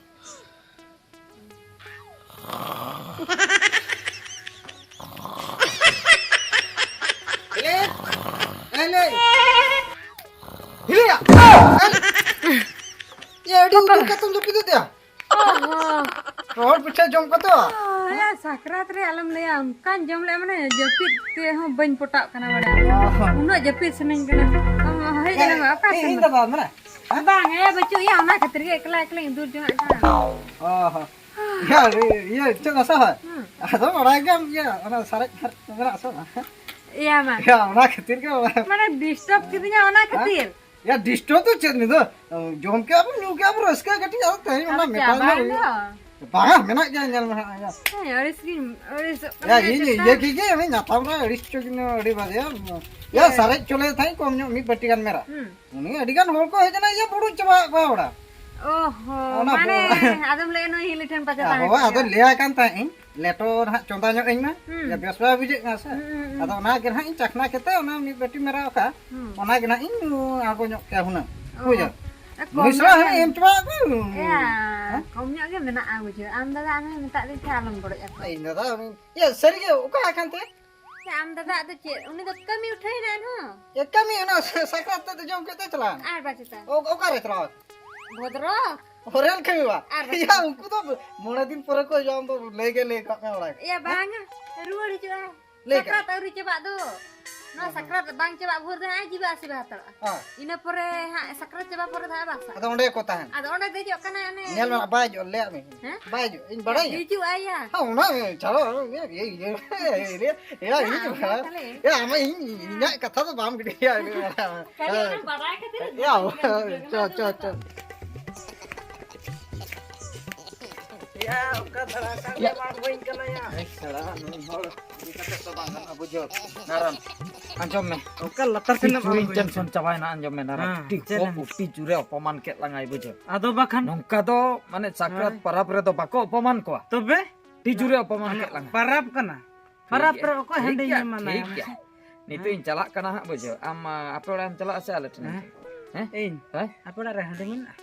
ᱮᱞᱮ! ᱮᱞᱮ! ᱦᱤᱞᱤᱭᱟ! ᱮᱞᱮ! ᱮ, ᱟᱹᱰᱤ ᱩᱛᱟᱹᱨ ᱠᱟᱛᱮᱢ ᱡᱟᱹᱯᱤᱫ ᱮᱫ ᱛᱟᱭᱟ? ᱚ ᱦᱚᱸ᱾ ᱨᱚᱦᱚᱲ ᱯᱤᱴᱷᱟᱹ ᱡᱚᱢ ᱠᱚᱛᱚ? ᱚ, ᱭᱟ, ᱥᱟᱠᱨᱟᱛ ᱨᱮ ᱟᱞᱚᱢ ᱞᱟᱹᱭᱟ, ᱚᱱᱠᱟᱧ ᱡᱚᱢ ᱞᱮᱜᱼᱟ, ᱢᱟᱱᱮ, ᱡᱟᱹᱯᱤᱫ ᱛᱮ ᱦᱚᱸ ᱵᱟᱹᱧ ᱯᱚᱴᱟᱜ ᱠᱟᱱᱟ, ᱵᱟᱲᱟᱭᱟᱢ᱾ ᱚ ᱦᱚᱸ᱾ ᱩᱱᱟᱹᱜ ᱡᱟᱹᱯᱤᱫ ᱥᱟᱱᱟᱧ ᱠᱟᱱᱟ᱾ ᱟᱢ ᱦᱮᱡ ᱮᱱᱟᱢ, ᱚᱠᱟ ᱤᱧ, ᱥᱮᱱ ᱤᱧ ᱫᱚ ᱵᱟᱝ, ᱢᱮᱱᱟ? ᱦᱮᱸ? ᱵᱟᱝ, ᱮ, ᱵᱟᱹᱪᱩᱜ ᱭᱟ, ᱚᱱᱟ ᱠᱷᱟᱹᱛᱤᱨ ᱜᱮ ᱮᱠᱞᱟ ᱮᱠᱞᱟᱧ ᱫᱩᱲ ᱡᱚᱝᱟᱜ ᱠᱟᱱᱟ᱾ ᱚ ᱦᱚᱸ᱾ ᱤᱭᱟᱹ, ᱤᱭᱟᱹ, ᱪᱮᱫ ᱱᱟᱥᱟ ᱦᱚᱸ? ᱦᱩᱸ᱾ ᱟᱫᱚ ᱵᱟᱲᱟᱭ ᱜᱮᱭᱟᱢ, ᱤᱭᱟᱹ, ᱚᱱᱟ ᱥᱟᱨᱮᱡ ᱯᱷᱟᱨᱮᱡ ᱢᱮᱱᱟᱜ ᱟᱥᱮ ᱵᱟᱝ? ᱤᱭᱟᱹ, ᱢᱟ᱾ ᱤᱭᱟᱹ, ᱚᱱᱟ ᱠᱷᱟᱹᱛᱤᱨ ᱜᱮ᱾ ᱢᱟᱱᱮ, disturb ᱠᱤᱫᱤᱧᱟ ᱚᱱᱟ ᱦᱮᱸ? ᱠᱷᱟᱹᱛᱤᱨ᱾ ᱭᱟ, disturb ᱫᱚ ᱪᱮᱫ ᱱᱤᱭᱟᱹ ᱫᱚ? ᱡᱚᱢ ᱠᱮᱜᱼᱟ ᱵᱚᱱ, ᱧᱩ ᱠᱮᱜᱼᱟ ᱵᱚᱱ, ᱨᱟᱹᱥᱠᱟᱹ ᱠᱟᱹᱴᱤᱡ, ᱟᱫᱚ ᱛᱮᱦᱮᱧ ᱚᱱᱟ ᱟᱫᱚ ᱢᱮᱴᱟᱨ ᱪᱟᱵᱟᱭᱮᱱ ᱫᱚ ᱫᱚ᱾ ᱵᱟᱝᱟ, ᱢᱮᱱᱟᱜ ᱜᱮᱭᱟ, ᱧᱮᱞ ᱢᱮ ᱦᱟᱸᱜ, ᱭᱟ᱾ ᱦᱮᱸ, ᱟᱹᱲᱤᱥ ᱜᱤᱧ ᱟᱹᱲᱤᱥᱚᱜ ᱠᱟᱱᱟ ᱭᱟ, ᱤᱧ ᱪᱮᱫ ᱤᱭᱟᱹ ᱠᱟᱱ? ᱠᱮᱫ ᱜᱮ, ᱩᱱᱤ ᱧᱟᱯᱟᱢ ᱨᱮ ᱟᱹᱲᱤᱥ ᱦᱚᱪᱚ ᱠᱤᱧᱟ, ᱟᱹᱰᱤ ᱵᱟᱡᱮ᱾ ᱭᱟ, ᱦᱮᱸ᱾ ᱥᱟᱨᱮᱡ ᱪᱚᱞᱮ ᱛᱟᱦᱮᱸᱫ ᱠᱚᱢ ᱧᱚᱜ ᱢᱤᱫ ᱵᱟᱹᱴᱤ ᱜᱟᱱ ᱢᱮᱨᱟ᱾ ᱦᱩᱸ᱾ ᱩᱱᱤ ᱟᱹᱰᱤ ᱜᱟᱱ ᱦᱚᱲ ᱠᱚ ᱦᱮᱡ ᱮᱱᱟ, ᱤᱭᱟᱹ, ᱵᱩᱲᱩᱡ ᱪᱟᱵᱟ ᱟᱠᱟᱫ ᱠᱚᱣᱟ ᱚᱲᱟᱜ᱾ ᱚ ᱦᱚᱸ, ᱚᱱᱟ ᱢᱟᱱᱮ, ᱵᱚ-, ᱟᱫᱚᱢ ᱞᱟᱹᱭᱮᱫ ᱱᱩᱭ ᱦᱤᱞᱤ ᱴᱷᱮᱱ ᱯᱟᱪᱮ ᱭᱟ, ᱛᱟᱦᱮᱸ ᱦᱳᱭ, ᱠᱟᱱᱟ᱾ ᱟᱫᱚ ᱞᱟᱹᱭᱟᱭ ᱠᱟᱱ ᱛᱟᱦᱮᱸᱫ ᱤᱧ, ᱞᱮᱴᱚ ᱱᱟᱦᱟᱜ ᱪᱚᱸᱫᱟ ᱧᱚᱜ ᱟᱹᱧ ᱢᱮ᱾ ᱦᱩᱸ᱾ ᱭᱟ, ᱵᱮᱥ ᱵᱟᱭ ᱵᱩᱡᱷᱟᱹᱜ ᱠᱟᱱᱟ ᱥᱮ᱾ ᱦᱩᱸ, ᱦᱩᱸ, ᱦᱩᱸ᱾ ᱟᱫᱚ ᱚᱱᱟ ᱜᱮ ᱱᱟᱦᱟᱜ ᱤᱧ ᱪᱟᱠᱷᱱᱟ ᱠᱟᱛᱮ, ᱚᱱᱟ ᱢᱤᱫ ᱵᱟᱹᱴᱤ ᱢᱮᱨᱟ ᱟᱠᱟᱫ, ᱦᱩᱸ᱾ ᱚᱱᱟ ᱜᱮ ᱱᱟᱦᱟᱜ ᱤᱧ ᱟᱬᱜᱚ ᱧᱚᱜ ᱠᱮᱭᱟ ᱦᱩᱱᱟᱹᱝ᱾ ᱚ᱾ ᱵᱩᱡᱷᱟᱹᱣ? ᱠᱚᱢ ᱢᱩᱱᱤᱥ ᱧᱚᱜ ᱦᱚᱸ ᱜᱮ᱾ ᱮᱢ ᱦᱚᱴᱚᱣᱟᱜ ᱠᱚ᱾ ᱮᱭᱟ, ᱦᱮᱸ? ᱠᱚᱢ ᱧᱚᱜ ᱜᱮ ᱢᱮᱱᱟᱜᱼᱟ ᱵᱩᱡᱷᱟᱹᱣ᱾ ᱟᱢ ᱫᱟᱫᱟ ᱟᱢᱮ ᱢᱮᱛᱟᱜ ᱫᱤᱧ ᱛᱟᱦᱮᱸᱫ ᱟᱞᱚᱢ ᱵᱟᱹᱲᱤᱡ ᱟᱠᱚᱣᱟ᱾ ᱤᱧ ᱫᱟᱫᱟ ᱩᱱᱤ, ᱤᱭᱟᱹ, ᱥᱟᱹᱨᱤ ᱜᱮ ᱚᱠᱟ ᱟᱠᱟᱱ ᱛᱮ? ᱥᱮ ᱟᱢ ᱫᱟᱫᱟ ᱫᱚ ᱪᱮᱫ? ᱩᱱᱤ ᱫᱚ ᱠᱟᱹᱢᱤ ᱩᱴᱷᱟᱹᱭ ᱮᱱᱟ ᱮᱱᱦᱚᱸ᱾ ᱮ, ᱠᱟᱹᱢᱤ ᱚᱱᱟ ᱥᱟᱠᱨᱟᱛ ᱛᱮᱫ ᱡᱚᱢ ᱠᱮᱫ ᱛᱮ ᱪᱟᱞᱟᱣ ᱮᱱᱟ᱾ ᱟᱨ ᱵᱟᱪᱮᱛᱟ? ᱚ-, ᱚᱠᱟᱨᱮ ᱪᱟᱞᱟᱣ? ᱵᱷᱚᱫᱨᱚ᱾ ᱦᱚᱨᱮᱞ ᱠᱟᱹᱢᱤ ᱵᱟ᱾ ᱟᱨ ᱵᱟᱪᱮᱛᱟ? ᱭᱟ, ᱩᱱᱠᱩ ᱫᱚ ᱢᱚᱬᱮ ᱫᱤᱱ ᱯᱚᱨᱮ ᱠᱚ ᱡᱚᱢ ᱫᱚ ᱞᱟᱹᱭ ᱜᱮ ᱞᱟᱹᱭ ᱠᱟᱜ ᱢᱮ ᱚᱲᱟᱜ᱾ ᱭᱟ, ᱵᱟᱝᱟ᱾ ᱨᱩᱣᱟᱹᱲ ᱦᱤᱡᱩᱜᱼᱟ᱾ ᱞᱟᱹᱭ ᱠᱟᱜ᱾ ᱥᱟᱠᱨᱟᱛ ᱟᱹᱣᱨᱤ ᱪᱟᱵᱟᱜ ᱫᱚ᱾ ᱱᱚᱣᱟ ᱦᱮᱸ᱾ ᱥᱟᱠᱨᱟᱛ ᱵᱟᱝ ᱪᱟᱵᱟᱜ ᱵᱷᱳᱨ ᱫᱚ ᱦᱟᱸᱜ ᱡᱤᱣᱤ ᱟᱥᱤᱨᱵᱟᱫᱽ ᱦᱟᱛᱟᱲᱚᱜᱼᱟ᱾ ᱦᱮᱸ᱾ ᱤᱱᱟᱹ ᱯᱚᱨᱮ ᱦᱟᱸᱜ ᱥᱟᱠᱨᱟᱛ ᱪᱟᱵᱟ ᱯᱚᱨᱮ ᱫᱚ ᱦᱟᱸᱜ ᱵᱟᱥᱟ᱾ ᱟᱫᱚ ᱚᱸᱰᱮ ᱠᱚ ᱛᱟᱦᱮᱱᱟ᱾ ᱟᱫᱚ ᱚᱸᱰᱮ ᱫᱮᱡᱚᱜ ᱠᱟᱱᱟ ᱚᱱᱮ ᱧᱮᱞ ᱢᱮ, ᱵᱟᱭ ᱦᱤᱡᱩᱜᱼᱟ, ᱞᱟᱹᱭᱟᱫ ᱢᱮ᱾ ᱦᱮᱸ? ᱵᱟᱭ ᱦᱤᱡᱩᱜᱼᱟ, ᱤᱧ ᱵᱟᱲᱟᱭᱟ᱾ ᱦᱤᱡᱩᱜ ᱟᱭᱟ᱾ ᱦᱮᱸ, ᱚᱱᱟ ᱪᱟᱞᱟᱣ, ᱤᱭᱟᱹ, ᱤᱭᱟᱹ, ᱤᱭᱟᱹ, ᱤᱭᱟᱹ, ᱤᱧ ᱦᱮᱸ, ᱵᱟᱲᱟᱭᱟ᱾ ᱛᱟᱦᱞᱮ᱾ ᱮ, ᱟᱢ ᱤᱧ, ᱤᱧᱟᱹᱜ ᱠᱟᱛᱷᱟ ᱫᱚ ᱵᱟᱢ ᱜᱤᱰᱤᱭᱟ᱾ ᱠᱷᱟᱹᱞᱤ ᱚᱱᱟ ᱵᱟᱲᱟᱭ ᱠᱷᱟᱹᱛᱤᱨ ᱮ, ᱟᱢ, ᱪᱚ, ᱪᱚ, ᱪᱚ᱾ ᱭᱟ, ᱚᱠᱟ ᱫᱷᱟᱨᱟ ᱠᱟᱱ ᱭᱟ᱾ ᱵᱟᱝ ᱦᱩᱭ ᱠᱟᱱᱟ ᱭᱟ᱾ ᱮ, ᱥᱟᱞᱟ, ᱱᱩᱭ ᱦᱚᱲ ᱤᱫᱤ ᱠᱟᱛᱮ ᱫᱚ ᱵᱟᱝ ᱜᱟᱱᱚᱜᱼᱟ, ᱵᱩᱡᱷᱟᱹᱣ᱾ ᱱᱟᱨᱟᱱ, ᱟᱸᱡᱚᱢ ᱢᱮ᱾ ᱚᱠᱟ ᱞᱟᱛᱟᱨ ᱥᱮᱱ ᱟᱹᱰᱤ ᱡᱳᱨᱤᱧ ᱴᱮᱱᱥᱚᱱ ᱪᱟᱵᱟᱭᱮᱱᱟ, ᱟᱸᱡᱚᱢ ᱢᱮ, ᱱᱟᱨᱟᱱ᱾ ᱦᱮᱸ, ᱟᱹᱰᱤ ᱪᱮᱫ ᱠᱚ ᱮᱢ? ᱟᱹᱰᱤ ᱡᱳᱨᱮ ᱚᱯᱚᱢᱟᱱ ᱠᱮᱫ ᱞᱟᱝᱟᱭ, ᱵᱩᱡᱷᱟᱹᱣ᱾ ᱟᱫᱚ ᱵᱟᱠᱷᱟᱱ? ᱱᱚᱝᱠᱟ ᱫᱚ, ᱢᱟᱱᱮ, ᱥᱟᱠᱨᱟᱛ ᱦᱳᱭ᱾ ᱯᱟᱨᱟᱵᱽ ᱨᱮᱫᱚ ᱵᱟᱠᱚ ᱚᱯᱚᱢᱟᱱ ᱠᱚᱣᱟ᱾ ᱛᱚᱵᱮ? ᱟᱹᱰᱤ ᱡᱳᱨᱮ ᱚᱯᱚᱢᱟᱱ ᱠᱮᱫ ᱞᱟᱝᱟ᱾ ᱯᱟᱨᱟᱵᱽ ᱠᱟᱱᱟ᱾ ᱴᱷᱤᱠ ᱯᱟᱨᱟᱵᱽ ᱜᱮᱭᱟ, ᱨᱮ ᱚᱠᱚᱭ ᱴᱷᱤᱠ ᱦᱟᱺᱰᱤ ᱜᱮᱭᱟ, ᱧᱩᱭ ᱢᱟᱱᱟᱭᱟ ᱴᱷᱤᱠ ᱜᱮᱭᱟ᱾ ᱢᱟᱥᱮ? ᱱᱤᱛᱚᱜ ᱤᱧ ᱪᱟᱞᱟᱜ ᱠᱟᱱᱟ ᱦᱟᱸᱜ, ᱵᱩᱡᱷᱟᱹᱣ᱾ ᱟᱢ, ᱟ, ᱟᱯᱮ ᱚᱲᱟᱜ ᱮᱢ ᱪᱟᱞᱟᱜᱼᱟ ᱥᱮ ᱟᱞᱮ ᱴᱷᱮᱱ ᱮᱢ ᱦᱮᱸ? ᱪᱟᱞᱟᱜᱼᱟ? ᱦᱮᱸ? ᱤᱧ? ᱦᱮᱸ? ᱟᱯᱮ ᱚᱲᱟᱜ ᱨᱮ ᱦᱟᱺᱰᱤ ᱢᱮᱱᱟᱜᱼᱟ?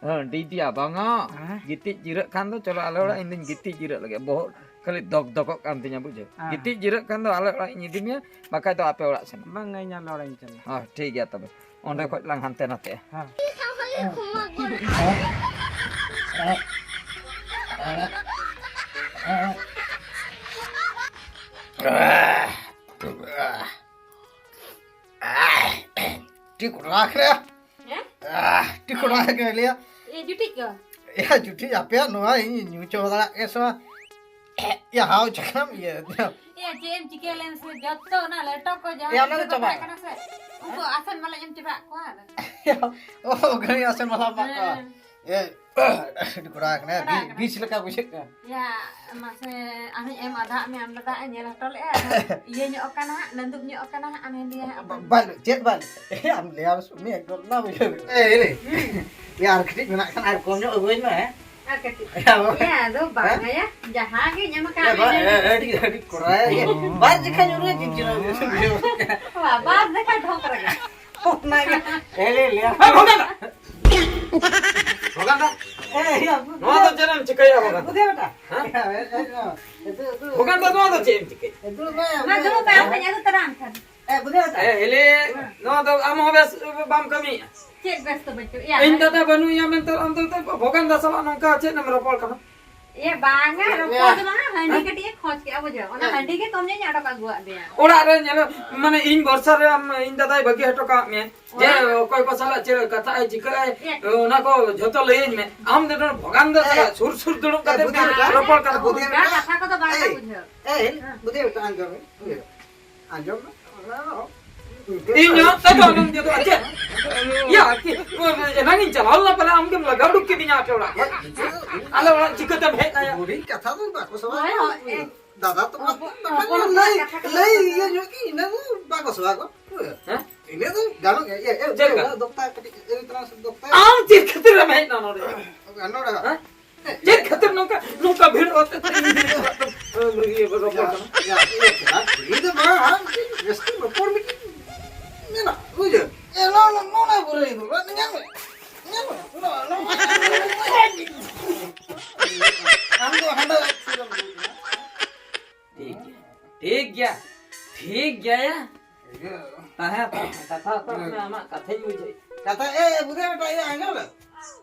ᱦᱮᱸ, ᱰᱤ ᱰᱤᱭᱟ, ᱵᱟᱝᱟ᱾ ᱦᱮᱸ? ᱜᱤᱛᱤᱡ ᱡᱤᱨᱟᱹᱜ ᱠᱷᱟᱱ ᱫᱚ ᱪᱚᱞᱚ ᱟᱞᱮ ᱚᱲᱟᱜ, ᱤᱧ ᱫᱩᱧ ᱜᱤᱛᱤᱡ ᱡᱤᱨᱟᱹᱜ ᱞᱟᱹᱜᱤᱫ᱾ ᱵᱚᱦᱚᱜ ᱠᱷᱟᱹᱞᱤ ᱫᱚᱜ ᱫᱚᱜᱚᱜ ᱠᱟᱱ ᱛᱤᱧᱟ, ᱵᱩᱡᱷᱟᱹᱣ᱾ ᱦᱮᱸ᱾ ᱜᱤᱛᱤᱡ ᱡᱤᱨᱟᱹᱜ ᱠᱷᱟᱱ ᱫᱚ ᱟᱞᱮ ᱚᱲᱟᱜ ᱤᱧ ᱤᱫᱤ ᱢᱮᱭᱟ, ᱵᱟᱠᱷᱟᱡ ᱫᱚ ᱟᱯᱮ ᱚᱲᱟᱜ ᱥᱮᱱ᱾ ᱵᱟᱝᱟ, ᱤᱧ ᱟᱞᱮ ᱚᱲᱟᱜ ᱤᱧ ᱪᱟᱞᱟᱜᱼᱟ᱾ ᱦᱮᱸ, ᱴᱷᱤᱠ ᱜᱮᱭᱟ ᱛᱚᱵᱮ᱾ ᱚᱸᱰᱮ ᱦᱮᱸ᱾ ᱠᱷᱚᱡ ᱞᱟᱝ ᱦᱟᱱᱛᱮ ᱱᱟᱛᱮᱜᱼᱟ᱾ ᱦᱮᱸ᱾ ᱴᱷᱤᱠ ᱨᱟᱠᱷ ᱨᱮ᱾ ᱦᱮᱸ? ᱟᱦ, ᱴᱷᱤᱠ ᱠᱚᱲᱟ ᱜᱮ ᱞᱟᱹᱭᱟ᱾ ᱮ, ᱡᱩᱴᱤᱡ ᱠᱚ? ᱮ, ᱡᱩᱴᱤᱡ ᱟᱯᱮᱭᱟᱜ ᱱᱚᱣᱟ ᱤᱧ ᱧᱩ ᱪᱟᱵᱟ ᱫᱟᱲᱮᱭᱟᱜ ᱜᱮᱭᱟ ᱥᱮ ᱵᱟᱝ? ᱮ, ᱦᱟᱣ ᱪᱟᱠᱟᱢ ᱤᱭᱟᱹ᱾ ᱮ, ᱪᱮᱫ ᱮᱢ ᱪᱤᱠᱟᱹ ᱞᱮᱱ ᱥᱮ, ᱡᱚᱛᱚ ᱚᱱᱟ ᱞᱮᱴᱚ ᱠᱚ ᱡᱟᱦᱟᱸ ᱮ, ᱚᱱᱟ ᱫᱚ ᱛᱤᱱᱟᱹᱜ ᱠᱚ ᱪᱟᱵᱟ᱾ ᱛᱟᱦᱮᱸ ᱠᱟᱱᱟ ᱥᱮ, ᱩᱱᱠᱩ ᱟᱥᱮᱱ ᱢᱟᱞᱟᱧ ᱮᱢ ᱪᱟᱵᱟᱜ ᱠᱚᱣᱟ᱾ ᱚ, ᱜᱷᱟᱹᱲᱤ ᱟᱥᱮᱱ ᱢᱟᱞᱟ ᱮᱢᱟᱜ ᱠᱚᱣᱟ᱾ ᱦᱮᱸ᱾ ᱮ, ᱟᱹᱰᱤ ᱠᱚᱲᱟ ᱠᱟᱱᱟ, ᱠᱚᱲᱟ ᱵᱤ-, ᱠᱟᱱᱟ᱾ ᱵᱤᱥ ᱞᱮᱠᱟ ᱵᱩᱡᱷᱟᱹᱜ ᱠᱟᱱᱟ᱾ ᱭᱟ, ᱢᱟᱥᱮ, ᱟᱢᱤᱧ ᱮᱢ ᱟᱫᱷᱟᱜ ᱢᱮᱭᱟ, ᱟᱢ ᱫᱟᱫᱟ, ᱧᱮᱞ ᱦᱚᱴᱚ ᱞᱮᱜᱼᱟ᱾ ᱤᱭᱟᱹ ᱧᱚᱜ ᱠᱟᱱᱟ ᱦᱟᱸᱜ, ᱱᱟᱹᱫᱩᱵ ᱧᱚᱜ ᱠᱟᱱᱟ ᱦᱟᱸᱜ, ᱟᱢᱮ ᱞᱟᱹᱭᱟ ᱦᱟᱸᱜ, ᱵᱟ-, ᱵᱟᱝ᱾ ᱵᱟᱝ, ᱪᱮᱫ ᱵᱟᱝ? ᱮ, ᱟᱢ ᱞᱟᱹᱭᱟᱢ ᱥᱩᱢᱤ, ᱮᱠᱫᱚᱢ ᱱᱟ ᱵᱩᱡᱷᱟᱹᱣ᱾ ᱮ, ᱮ, ᱮ, ᱟᱨ ᱠᱟᱹᱴᱤᱡ ᱢᱮᱱᱟᱜ ᱠᱷᱟᱱ ᱟᱨ ᱠᱚᱢ ᱧᱚᱜ ᱟᱹᱜᱩᱣᱟᱹᱧ ᱢᱮ, ᱦᱮᱸ? ᱟᱨ ᱠᱟᱹᱴᱤᱡ᱾ ᱦᱮᱸ, ᱵᱟᱵᱟ᱾ ᱭᱟ, ᱟᱫᱚ ᱵᱟᱝ ᱦᱮᱸ? ᱭᱟ, ᱡᱟᱦᱟᱸ ᱜᱮ ᱧᱟᱢ ᱟᱠᱟᱫ ᱮ, ᱵᱟ-, ᱢᱮ, ᱮ, ᱟᱹᱰᱤ, ᱟᱹᱰᱤ ᱠᱚᱨᱟᱭ᱾ ᱵᱟᱨ ᱡᱮᱠᱷᱟ ᱧᱩᱨᱩᱭᱟ, ᱡᱤᱞ ᱡᱤᱞ ᱵᱩᱡᱷᱟᱹᱣ᱾ ᱵᱟᱵᱟ, ᱵᱟᱨ ᱡᱮᱠᱷᱟ ᱰᱷᱚᱠ ᱨᱮᱜᱮ᱾ ᱚᱱᱟᱜᱮ᱾ ᱮ, ᱞᱟᱹᱭ, ᱞᱟᱹᱭᱟᱢ᱾ ᱮ, ᱵᱷᱚᱸᱰᱟᱱᱟ! ᱵᱷᱚᱜᱟᱱ ᱫᱟ, ᱮ, ᱭᱟ, ᱵᱩ-, ᱱᱚᱣᱟ ᱫᱚ ᱪᱮᱫ ᱮᱢ ᱪᱤᱠᱟᱹᱭᱟ, ᱵᱷᱚᱜᱟᱱ ᱫᱟ? ᱵᱩᱫᱷᱤ ᱵᱮᱴᱟ᱾ ᱦᱮᱸ? ᱮ, ᱮ, ᱮ, ᱱᱚᱣᱟ, ᱱᱤᱛᱚᱜ ᱫᱚ ᱵᱷᱚᱜᱟᱱ ᱫᱟ, ᱱᱚᱣᱟ ᱫᱚ ᱪᱮᱫ ᱮᱢ ᱪᱤᱠᱟᱹᱭᱟ? ᱱᱤᱛᱚᱜ ᱫᱚ ᱢᱟ ᱫᱩᱲᱩᱵ ᱯᱮ, ᱟᱢ ᱴᱷᱮᱱ ᱟᱹᱜᱩ ᱛᱟᱨᱟ ᱟᱢ ᱠᱷᱟᱱ᱾ ᱮ, ᱵᱩᱫᱷᱤ ᱵᱮᱴᱟ᱾ ᱮ, ᱦᱤᱞᱤ, ᱱᱚᱣᱟ ᱫᱚ ᱟᱢ ᱦᱚᱸ ᱵᱮᱥ ᱵᱟᱢ ᱠᱟᱹᱢᱤᱭᱮᱫᱼᱟ᱾ ᱪᱮᱫ ᱵᱮᱥ ᱫᱚ ᱵᱟᱹᱪᱩᱜ? ᱭᱟ, ᱤᱧ ᱫᱟᱫᱟ ᱵᱟᱹᱱᱩᱭᱟ ᱢᱮᱱᱛᱮ ᱟᱢ ᱫᱚ ᱵᱷᱚᱜᱟᱱ ᱫᱟ ᱥᱟᱞᱟᱜ ᱱᱚᱝᱠᱟ ᱪᱮᱫ ᱮᱢ ᱨᱚᱯᱚᱲ ᱠᱟᱱᱟ? ᱮ, ᱵᱟᱝᱟ, ᱨᱚᱯᱚᱲ ᱫᱚ ᱵᱟᱝᱟ, ᱦᱟᱺᱰᱤ ᱠᱟᱹᱴᱤᱡ ᱮ ᱠᱷᱚᱡ ᱠᱮᱜᱼᱟ, ᱵᱩᱡᱷᱟᱹᱣ? ᱚᱱᱟ ᱦᱟᱺᱰᱤ ᱜᱮ ᱛᱚᱢ ᱧᱮᱞ ᱟᱴᱚᱠ ᱟᱹᱜᱩᱣᱟᱜ ᱢᱮᱭᱟ᱾ ᱚᱲᱟᱜ ᱨᱮ ᱧᱮᱞᱚᱜ, ᱢᱟᱱᱮ, ᱤᱧ ᱵᱷᱚᱨᱥᱟ ᱨᱮ ᱟᱢ, ᱤᱧ ᱫᱟᱫᱟᱭ ᱵᱟᱹᱜᱤ ᱦᱚᱴᱚ ᱠᱟᱜ ᱢᱮᱭᱟ᱾ ᱡᱮ ᱚᱲᱟᱜ? ᱚᱠᱚᱭ ᱠᱚ ᱥᱟᱞᱟᱜ ᱪᱮᱫ ᱠᱟᱛᱷᱟ ᱟᱭ ᱪᱤᱠᱟᱹᱜ ᱟᱭ, ᱮ᱾ ᱚᱱᱟ ᱠᱚ ᱡᱷᱚᱛᱚ ᱞᱟᱹᱭᱟᱹᱧ ᱢᱮ᱾ ᱟᱢ ᱫᱚ ᱱᱚᱰᱮ ᱵᱷᱚᱜᱟᱱ ᱫᱚ ᱮ᱾ ᱥᱩᱨ ᱥᱩᱨ ᱫᱩᱲᱩᱵ ᱮ, ᱠᱟᱛᱮ ᱵᱩᱫᱷᱤ ᱵᱮᱴᱟ᱾ ᱨᱚᱯᱚᱲ ᱠᱟᱱᱟ᱾ ᱵᱩᱫᱷᱤ ᱚᱱᱠᱟ ᱵᱮᱴᱟ᱾ ᱠᱟᱛᱷᱟ ᱠᱚᱫᱚ ᱵᱟᱝ ᱮ, ᱵᱩᱡᱷᱟᱹᱣ᱾ ᱮ, ᱦᱮᱸ᱾ ᱵᱩᱫᱷᱤ ᱵᱮᱴᱟ, ᱟᱸᱡᱚᱢ ᱢᱮ᱾ ᱟᱸᱡᱚᱢ ᱢᱮ᱾ ᱤᱧ ᱦᱚᱸ ᱛᱟᱭᱚᱢ ᱟᱞᱚᱢ ᱡᱚᱫᱚᱜᱼᱟ, ᱪᱮᱫ? ᱭᱟ, ᱠᱤ, ᱮᱱᱟᱝ ᱤᱧ ᱪᱟᱞᱟᱣ ᱞᱮᱱᱟ, ᱯᱟᱞᱮ ᱟᱢ ᱜᱮᱢ ᱞᱟᱜᱟ ᱩᱰᱩᱠ ᱠᱤᱫᱤᱧᱟ ᱟᱯᱮ ᱚᱲᱟᱜ ᱠᱷᱚᱱ᱾ ᱟᱞᱮ ᱚᱲᱟᱜ ᱪᱤᱠᱟᱹᱛᱮᱢ ᱦᱮᱡ ᱮᱱᱟ, ᱭᱟ? ᱦᱩᱰᱤᱧ ᱠᱟᱛᱷᱟ ᱫᱚ ᱵᱟᱠᱚ ᱥᱚᱵᱷᱟ ᱦᱳᱭ, ᱠᱚᱣᱟ᱾ ᱦᱳᱭ, ᱮ᱾ ᱫᱟᱫᱟ ᱛᱟᱠᱚ ᱦᱚᱯᱚᱱ, ᱵᱟᱠᱚ ᱦᱚᱯᱚᱱ ᱞᱟᱹᱭ, ᱦᱚᱯᱚᱱ ᱠᱟᱛᱷᱟ ᱠᱚᱫᱚ ᱞᱟᱹᱭ ᱵᱟᱝ ᱤᱭᱟᱹ ᱧᱚᱜ ᱠᱤ, ᱤᱱᱟᱹ ᱫᱚ ᱵᱟᱠᱚ ᱥᱚᱵᱷᱟ ᱠᱚᱣᱟ᱾ ᱦᱮᱸ? ᱤᱱᱟᱹ ᱫᱚ ᱜᱟᱱᱚᱜ ᱜᱮᱭᱟ᱾ ᱤᱭᱟᱹ, ᱤᱭᱟᱹ, ᱪᱮᱫ ᱞᱮᱠᱟ? ᱫᱚᱠᱛᱟ ᱠᱟᱹᱴᱤᱡ, ᱤᱭᱟᱹ ᱛᱟᱞᱟᱝ ᱥᱮ ᱫᱚᱠᱛᱟ᱾ ᱟᱢ ᱪᱮᱫ ᱠᱷᱟᱹᱛᱤᱨ ᱮᱢ ᱦᱮᱡ ᱮᱱᱟ ᱱᱚᱰᱮ? ᱱᱚᱰᱮ ᱦᱮᱸ? ᱪᱮᱫ ᱠᱷᱟᱹᱛᱤᱨ ᱱᱚᱝᱠᱟ, ᱱᱚᱝᱠᱟ ᱵᱷᱤᱲ ᱚᱛᱮ ᱛᱮ ᱤᱧ ᱤᱭᱟᱹ ᱨᱚᱯᱚᱲ ᱠᱟᱱᱟ? ᱭᱟ, ᱭᱟ, ᱵᱷᱤᱲ ᱫᱚ ᱵᱟᱝ, ᱟᱢ ᱪᱮᱫ ᱨᱟᱹᱥᱠᱟᱹ ᱨᱚᱯᱚᱲ ᱢᱤᱫᱴᱤᱡ ᱢᱮᱱᱟᱜ, ᱵᱩᱡᱷᱟᱹᱣ? ᱮ, ᱱᱚ-, ᱱᱚ-, ᱱᱚᱰᱮ ᱵᱩᱨᱟᱹᱭ ᱫᱚ, ᱧᱮᱞ ᱢᱮ, ᱧᱮᱞ ᱢᱮ, ᱱᱚ-, ᱱᱚ-, ᱟᱢ ᱫᱚ ᱦᱟᱸᱰᱮ ᱥᱩᱨ ᱨᱮᱢ ᱫᱩᱲᱩᱵ ᱠᱟᱱᱟ᱾ ᱴᱷᱤᱠ ᱜᱮᱭᱟ, ᱴᱷᱤᱠ ᱜᱮᱭᱟ, ᱴᱷᱤᱠ ᱜᱮᱭᱟ ᱭᱟ᱾ ᱤᱭᱟᱹ᱾ ᱛᱟᱦᱮᱸ, ᱛᱟᱦᱮᱸ, ᱠᱟᱛᱷᱟ ᱦᱟᱛᱟᱣ ᱢᱮ, ᱟᱢᱟᱜ ᱠᱟᱛᱷᱟᱧ ᱵᱩᱡᱷᱟᱹᱣ᱾ ᱠᱟᱛᱷᱟ, ᱮ, ᱵᱩᱫᱷᱤ ᱵᱮᱴᱟ, ᱤᱭᱟᱹ, ᱟᱸᱡᱚᱢ ᱞᱮ᱾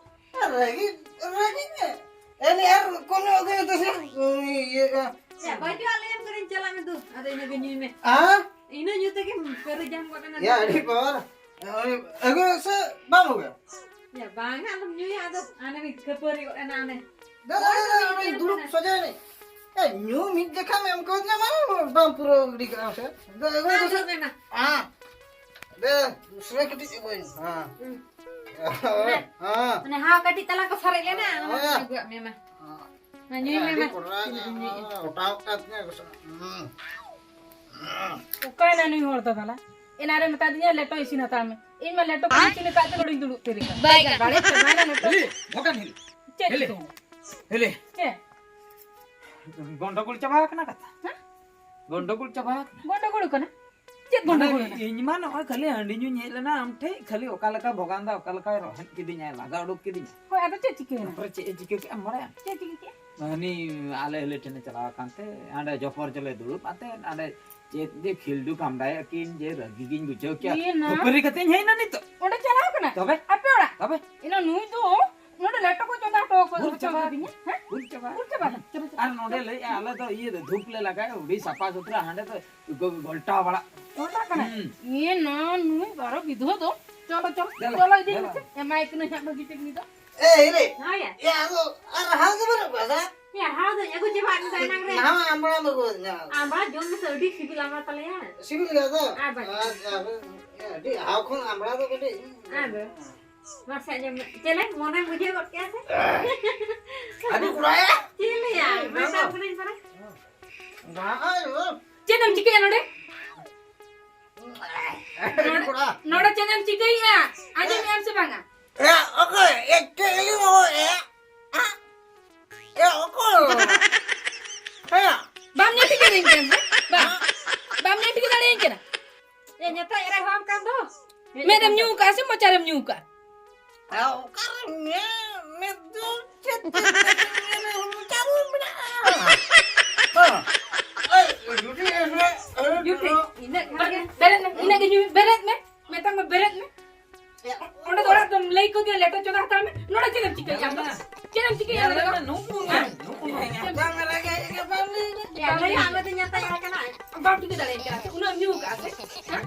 ᱨᱟᱹᱜᱤ, ᱨᱟᱹᱜᱤ ᱜᱮ᱾ ᱮ, ᱱᱤᱭᱟᱹ ᱟᱨ ᱠᱚᱢ ᱧᱚᱜ ᱟᱹᱜᱩᱭ ᱢᱮ ᱛᱟᱥᱮ᱾ ᱩᱱᱤ ᱤᱭᱟᱹ ᱠᱟᱱᱟ᱾ ᱮ, ᱵᱟᱹᱪᱩᱜ ᱟᱞᱮᱭᱟᱢ ᱠᱟᱹᱱᱟᱹᱧ, ᱪᱟᱞᱟᱜ ᱢᱮ ᱫᱩ᱾ ᱟᱫᱚ ᱤᱱᱟᱹ ᱜᱮ ᱧᱩᱭ ᱢᱮ᱾ ᱦᱮᱸ? ᱤᱱᱟᱹ ᱧᱩ ᱛᱮᱜᱮᱢ ᱯᱮᱨᱮᱡᱟᱢ ᱜᱚᱫ ᱮᱱᱟ ᱭᱟ, ᱫᱩ᱾ ᱟᱹᱰᱤ ᱯᱟᱣᱟᱨ᱾ ᱩᱱᱤ ᱟᱹᱜᱩ ᱥᱮ ᱵᱟᱝ ᱟᱹᱜᱩᱭᱟ? ᱭᱟ, ᱵᱟᱝᱟ, ᱟᱞᱚᱢ ᱧᱩᱭᱟ, ᱟᱫᱚ ᱦᱟᱱᱮ ᱢᱤᱫ ᱠᱷᱟᱹᱯᱟᱹᱨᱤ ᱜᱚᱫ ᱮᱱᱟ ᱦᱟᱱᱮ᱾ ᱫᱮ, ᱫᱮ, ᱫᱮ, ᱫᱮ, ᱩᱱᱤ ᱫᱩᱲᱩᱵ ᱥᱚᱡᱷᱮ ᱮᱱᱮᱡ᱾ ᱮ, ᱧᱩ ᱢᱤᱫ ᱡᱚᱠᱷᱟ ᱮᱢ ᱠᱟᱣᱫᱤᱧᱟ, ᱢᱟ ᱵᱟᱝ ᱯᱩᱨᱟᱹᱣ ᱜᱤᱰᱤ ᱠᱟᱜᱼᱟ ᱥᱮ᱾ ᱫᱮ, ᱟᱹᱜᱩᱭ ᱢᱮ ᱥᱮ᱾ ᱦᱮᱸ᱾ ᱫᱮ, ᱫᱩᱥᱨᱟ ᱠᱟᱹᱴᱤᱡ ᱟᱹᱜᱩᱭ ᱢᱮ᱾ ᱦᱮᱸ᱾ ᱦᱩᱸ᱾ ᱦᱮᱸ᱾ ᱢᱟᱱᱮ ᱦᱟᱣ ᱠᱟᱹᱴᱤᱡ ᱛᱟᱞᱟᱝ ᱠᱚ ᱥᱟᱨᱮᱡ ᱞᱮᱱᱟ, ᱚᱱᱟ ᱦᱮᱸ᱾ ᱟᱹᱜᱩᱣᱟᱜ ᱢᱮ ᱢᱟ᱾ ᱦᱮᱸ᱾ ᱢᱟ ᱧᱩᱭ ᱢᱮ ᱟᱹᱰᱤ ᱢᱟ᱾ ᱠᱚᱰᱨᱟ ᱜᱮ, ᱦᱩᱸ᱾ ᱚᱴᱟᱣ ᱠᱟᱫ ᱛᱤᱧᱟ ᱜᱚᱥᱚ-, ᱦᱩᱸ᱾ ᱚᱠᱟᱭᱮᱱᱟ ᱱᱩᱭ ᱦᱚᱲ ᱫᱚ ᱵᱷᱟᱞᱟ? ᱮᱱᱟᱱ ᱨᱮ ᱢᱮᱛᱟ ᱫᱤᱧᱟ, "ᱞᱮᱴᱚ ᱤᱥᱤᱱ ᱦᱟᱛᱟᱲ ᱢᱮ᱾" ᱤᱧ ᱢᱟ ᱞᱮᱴᱚ ᱠᱚᱧ ᱤᱥᱤᱱ ᱟᱠᱟᱫ ᱛᱮ ᱱᱚᱰᱮᱧ ᱫᱩᱲᱩᱵ ᱛᱷᱤᱨ ᱟᱠᱟᱱᱟ᱾ ᱵᱟᱭ ᱜᱟᱱᱚᱜ᱾ ᱵᱟᱲᱮ ᱪᱟᱵᱟᱭᱮᱱᱟ ᱞᱮᱴᱚ᱾ ᱦᱤᱞᱤ, ᱵᱷᱚᱜᱟᱱ ᱦᱤᱞᱤ᱾ ᱪᱮᱫ ᱦᱤᱞᱤ᱾ ᱪᱤᱠᱟᱹᱭᱮᱱᱟ? ᱦᱤᱞᱤ᱾ ᱪᱮᱫ? ᱜᱚᱱᱰᱚᱜᱳᱞ ᱪᱟᱵᱟ ᱟᱠᱟᱱᱟ ᱠᱟᱛᱷᱟ᱾ ᱦᱮᱸ? ᱜᱚᱱᱰᱚᱜᱳᱞ ᱪᱟᱵᱟ ᱟᱠᱟᱱᱟ᱾ ᱜᱚᱱᱰᱚᱜᱳᱞ ᱠᱟᱱᱟ? ᱪᱮᱫ ᱢᱟᱱᱮ, ᱤᱧ ᱢᱟ ᱱᱚᱜᱼᱚᱭ ᱠᱷᱟᱹᱞᱤ ᱦᱟᱺᱰᱤ ᱧᱩᱧ ᱦᱮᱡ ᱞᱮᱱᱟ, ᱟᱢ ᱴᱷᱮᱡ ᱠᱷᱟᱹᱞᱤ ᱚᱠᱟ ᱞᱮᱠᱟ ᱵᱷᱚᱜᱟᱱ ᱫᱟ, ᱚᱠᱟ ᱞᱮᱠᱟᱭ ᱨᱚᱦᱮᱫ ᱠᱤᱫᱤᱧᱟ, ᱞᱟᱜᱟ ᱩᱰᱩᱠ ᱠᱤᱫᱤᱧᱟ᱾ ᱦᱳᱭ, ᱟᱫᱚ ᱪᱮᱫ ᱪᱤᱠᱟᱹᱭᱮᱱᱟ? ᱛᱟᱨᱯᱚᱨᱮ ᱪᱮᱫ ᱮ ᱪᱤᱠᱟᱹ ᱠᱮᱫᱼᱟ ᱵᱟᱲᱟᱭᱟᱢ? ᱪᱮᱫ ᱪᱤᱠᱟᱹ ᱠᱮᱫᱼᱟ? ᱦᱟᱹᱱᱤ ᱟᱞᱮ ᱦᱤᱞᱤ ᱴᱷᱮᱱᱮ ᱪᱟᱞᱟᱣ ᱟᱠᱟᱱ ᱛᱮ, ᱦᱟᱸᱰᱮ ᱡᱚᱯᱚᱨ ᱡᱚᱞᱮ ᱫᱩᱲᱩᱵ ᱟᱛᱮ, ᱦᱟᱸᱰᱮ ᱪᱮᱫ ᱡᱮ ᱠᱷᱤᱞᱰᱩ ᱠᱟᱢᱰᱟᱭᱮᱫ ᱠᱤᱱ, ᱡᱮ ᱨᱟᱹᱜᱤ ᱜᱤᱧ ᱵᱩᱡᱷᱟᱹᱣ ᱠᱮᱜᱼᱟ᱾ ᱤᱭᱟᱹ ᱱᱟ᱾ ᱠᱷᱟᱹᱯᱟᱹᱨᱤ ᱠᱟᱛᱮᱧ ᱦᱮᱡ ᱮᱱᱟ ᱱᱤᱛᱚᱜ᱾ ᱚᱸᱰᱮ ᱪᱟᱞᱟᱣ ᱠᱟᱱᱟ? ᱛᱚᱵᱮ? ᱟᱯᱮ ᱚᱲᱟᱜ? ᱛᱚᱵᱮ? ᱤᱱᱟᱹ ᱱᱩᱭ ᱫᱚ ᱱᱚᱰᱮ ᱞᱮᱴᱚ ᱠᱚ ᱪᱚᱸᱫᱟ ᱦᱚᱴᱚ ᱠᱟᱫᱟ, ᱵᱷᱩᱞ ᱦᱚᱪᱚ ᱪᱟᱵᱟ᱾ ᱠᱟᱫᱤᱧᱟ, ᱦᱮᱸ? ᱵᱷᱩᱞ ᱪᱟᱵᱟ᱾ ᱵᱷᱩᱞ ᱪᱟᱵᱟ᱾ ᱪᱟᱵᱟ, ᱪᱟᱵᱟ᱾ ᱟᱨ ᱱᱚᱰᱮ ᱞᱟᱹᱭᱮᱜᱼᱟ, ᱟᱞᱮ ᱫᱚ ᱤᱭᱟᱹ ᱫᱚ ᱫᱷᱩᱯ ᱞᱮ ᱞᱟᱜᱟᱭᱟ, ᱟᱹᱰᱤ ᱥᱟᱯᱷᱟ ᱥᱩᱛᱨᱟ, ᱦᱟᱸᱰᱮ ᱫᱚ ᱜᱚ-, ᱜᱚᱞᱴᱟᱣ ᱵᱟᱲᱟᱜ᱾ ᱜᱚᱞᱴᱟᱜ ᱠᱟᱱᱟ? ᱦᱩᱸ᱾ ᱤᱭᱟᱹ ᱱᱟ, ᱱᱩᱭ ᱵᱟᱨᱚ ᱜᱤᱫᱷᱣᱟᱹ ᱫᱚ᱾ ᱪᱚᱞᱚ, ᱪᱚᱞᱚ, ᱫᱮᱞᱟ, ᱪᱚᱞᱚ ᱤᱫᱤ ᱫᱮᱞᱟ᱾ ᱢᱮᱥᱮ᱾ ᱮᱢᱟᱭ ᱠᱟᱹᱱᱟᱹᱧ ᱦᱟᱸᱜ ᱵᱷᱟᱹᱜᱤ ᱴᱷᱤᱠ ᱱᱩᱭ ᱫᱚ᱾ ᱮ, ᱦᱤᱨᱤ᱾ ᱦᱳᱭ ᱭᱟ᱾ ᱮ, ᱟᱫᱚ, ᱟᱨ ᱦᱟᱣ ᱫᱚ ᱵᱟᱹᱱᱩᱜ ᱠᱚᱣᱟ ᱥᱮ? ᱭᱟ, ᱦᱟᱣ ᱫᱚᱧ ᱟᱹᱜᱩ ᱪᱟᱵᱟ ᱟᱠᱟᱫᱟ ᱮᱱᱟᱝ ᱨᱮ᱾ ᱱᱟᱣᱟ ᱟᱢᱵᱽᱲᱟ ᱵᱟᱠᱚ ᱧᱟᱢ᱾ ᱟᱢᱵᱽᱲᱟ ᱡᱚᱢ ᱢᱮᱥᱮ, ᱟᱹᱰᱤ ᱥᱤᱵᱤᱞ ᱟᱢᱵᱽᱲᱟ ᱛᱟᱞᱮᱭᱟ᱾ ᱥᱤᱵᱤᱞ ᱜᱮᱭᱟ ᱛᱚ? ᱟᱨ ᱵᱟᱝ᱾ ᱟᱪᱪᱷᱟ, ᱟᱹᱰᱤ ᱦᱟᱣ ᱠᱷᱚᱱ ᱟᱢᱵᱽᱲᱟ ᱫᱚ ᱠᱟᱹᱴᱤᱡ᱾ ᱟᱫᱚ᱾ ᱢᱟᱥᱮ ᱟᱸᱡᱚᱢ ᱢᱮ᱾ ᱪᱮᱞᱮ ᱢᱚᱱᱮᱢ ᱵᱩᱡᱷᱟᱹᱣ ᱜᱚᱫ ᱠᱮᱜᱼᱟ ᱥᱮ? ᱟᱹᱰᱤ ᱠᱚᱲᱟᱭᱟ᱾ ᱪᱮᱫ ᱞᱟᱹᱭᱟ? ᱦᱮᱸ, ᱢᱮᱛᱟᱢ ᱵᱟᱝ᱾ ᱠᱟᱹᱱᱟᱹᱧ ᱯᱟᱨᱟ᱾ ᱵᱟᱝ, ᱟᱭᱳ᱾ ᱪᱮᱫ ᱮᱢ ᱪᱤᱠᱟᱹᱭᱟ ᱱᱚᱰᱮ? ᱟᱹᱰᱤ ᱠᱚᱲᱟ᱾ ᱱᱚᱰᱮ ᱪᱮᱫ ᱮᱢ ᱪᱤᱠᱟᱹᱭᱮᱜᱼᱟ? ᱟᱸᱡᱚᱢᱮᱜᱼᱟᱢ ᱥᱮ ᱵᱟᱝᱟ? ᱮ, ᱚᱠᱚᱭ? ᱮ, ᱪᱮᱫ ᱞᱤᱧ ᱨᱚᱦᱚᱭᱮᱜᱼᱟ? ᱦᱮᱸ? ᱮ, ᱚᱠᱚᱭ? ᱦᱮᱸ? ᱵᱟᱢ ᱧᱮᱞ ᱴᱷᱤᱠᱟᱹ ᱫᱟᱲᱮᱭᱟᱹᱧ ᱠᱟᱱᱟ ᱥᱮ? ᱵᱟᱝ? ᱵᱟᱢ ᱧᱮᱞ ᱴᱷᱤᱠᱟᱹ ᱫᱟᱲᱮᱭᱟᱹᱧ ᱠᱟᱱᱟ? ᱮ, ᱱᱤᱛᱚᱜ ᱮᱨᱟ ᱦᱚᱦᱚᱣᱟᱢ ᱠᱟᱱ ᱫᱚ᱾ ᱢᱮᱫ ᱮᱢ ᱧᱩ ᱠᱟᱜᱼᱟ ᱥᱮ ᱢᱚᱪᱟ ᱨᱮᱢ ᱧᱩ ᱠᱟᱜᱼᱟ? ᱟ, ᱚᱠᱟᱨᱮ ᱢᱮ-, ᱢᱮᱫ ᱫᱚ ᱪᱮᱫ, ᱪᱮᱫ, ᱪᱮᱫ, ᱪᱮᱫ, ᱢᱚᱪᱟ ᱨᱮ ᱢᱮᱱᱟᱜᱼᱟ? ᱦᱮᱸ᱾ ᱮᱭ, ᱡᱩᱴᱤ ᱮᱥᱮ, ᱮᱭ, ᱡᱩᱴᱤ, ᱤᱱᱟᱹᱜ ᱠᱷᱟᱱ ᱜᱮ᱾ ᱵᱮᱨᱮᱫ ᱢᱮ, ᱤᱱᱟᱹᱜ ᱜᱮ ᱧᱩᱭ ᱢᱮ, ᱵᱮᱨᱮᱫ ᱢᱮ, ᱢᱮᱛᱟᱢ ᱢᱮ, ᱵᱮᱨᱮᱫ ᱢᱮ᱾ ᱚᱸᱰᱮ ᱫᱚ ᱚᱲᱟᱜ ᱫᱚᱢ ᱞᱟᱹᱭ ᱠᱚ ᱜᱮᱭᱟ, ᱞᱮᱴᱚ ᱪᱚᱸᱫᱟ ᱦᱟᱛᱟᱲ ᱢᱮ᱾ ᱱᱚᱰᱮ ᱪᱮᱫ ᱮᱢ ᱪᱤᱠᱟᱹᱭᱟ ᱟᱢ ᱫᱚ? ᱪᱮᱫ ᱮᱢ ᱪᱤᱠᱟᱹᱭᱟ ᱱᱚᱰᱮ ᱫᱚ? ᱱᱩᱠᱩ ᱦᱮᱸ? ᱱᱩᱠᱩ ᱧᱟᱯᱟᱢ ᱨᱮᱜᱮ ᱵᱟᱢ ᱞᱟᱹᱭ ᱞᱮᱫ᱾ ᱭᱟ, ᱞᱟᱹᱭ ᱟᱢ ᱫᱚ ᱧᱮᱞ ᱛᱟᱭᱟ ᱠᱟᱱᱟ᱾ ᱵᱟᱢ ᱴᱷᱤᱠᱟᱹ ᱫᱟᱲᱮᱭᱟᱜ ᱠᱟᱱᱟ ᱥᱮ? ᱩᱱᱟᱹᱜ ᱮᱢ ᱧᱩ ᱠᱟᱜᱼᱟ ᱥᱮ? ᱦᱮᱸ?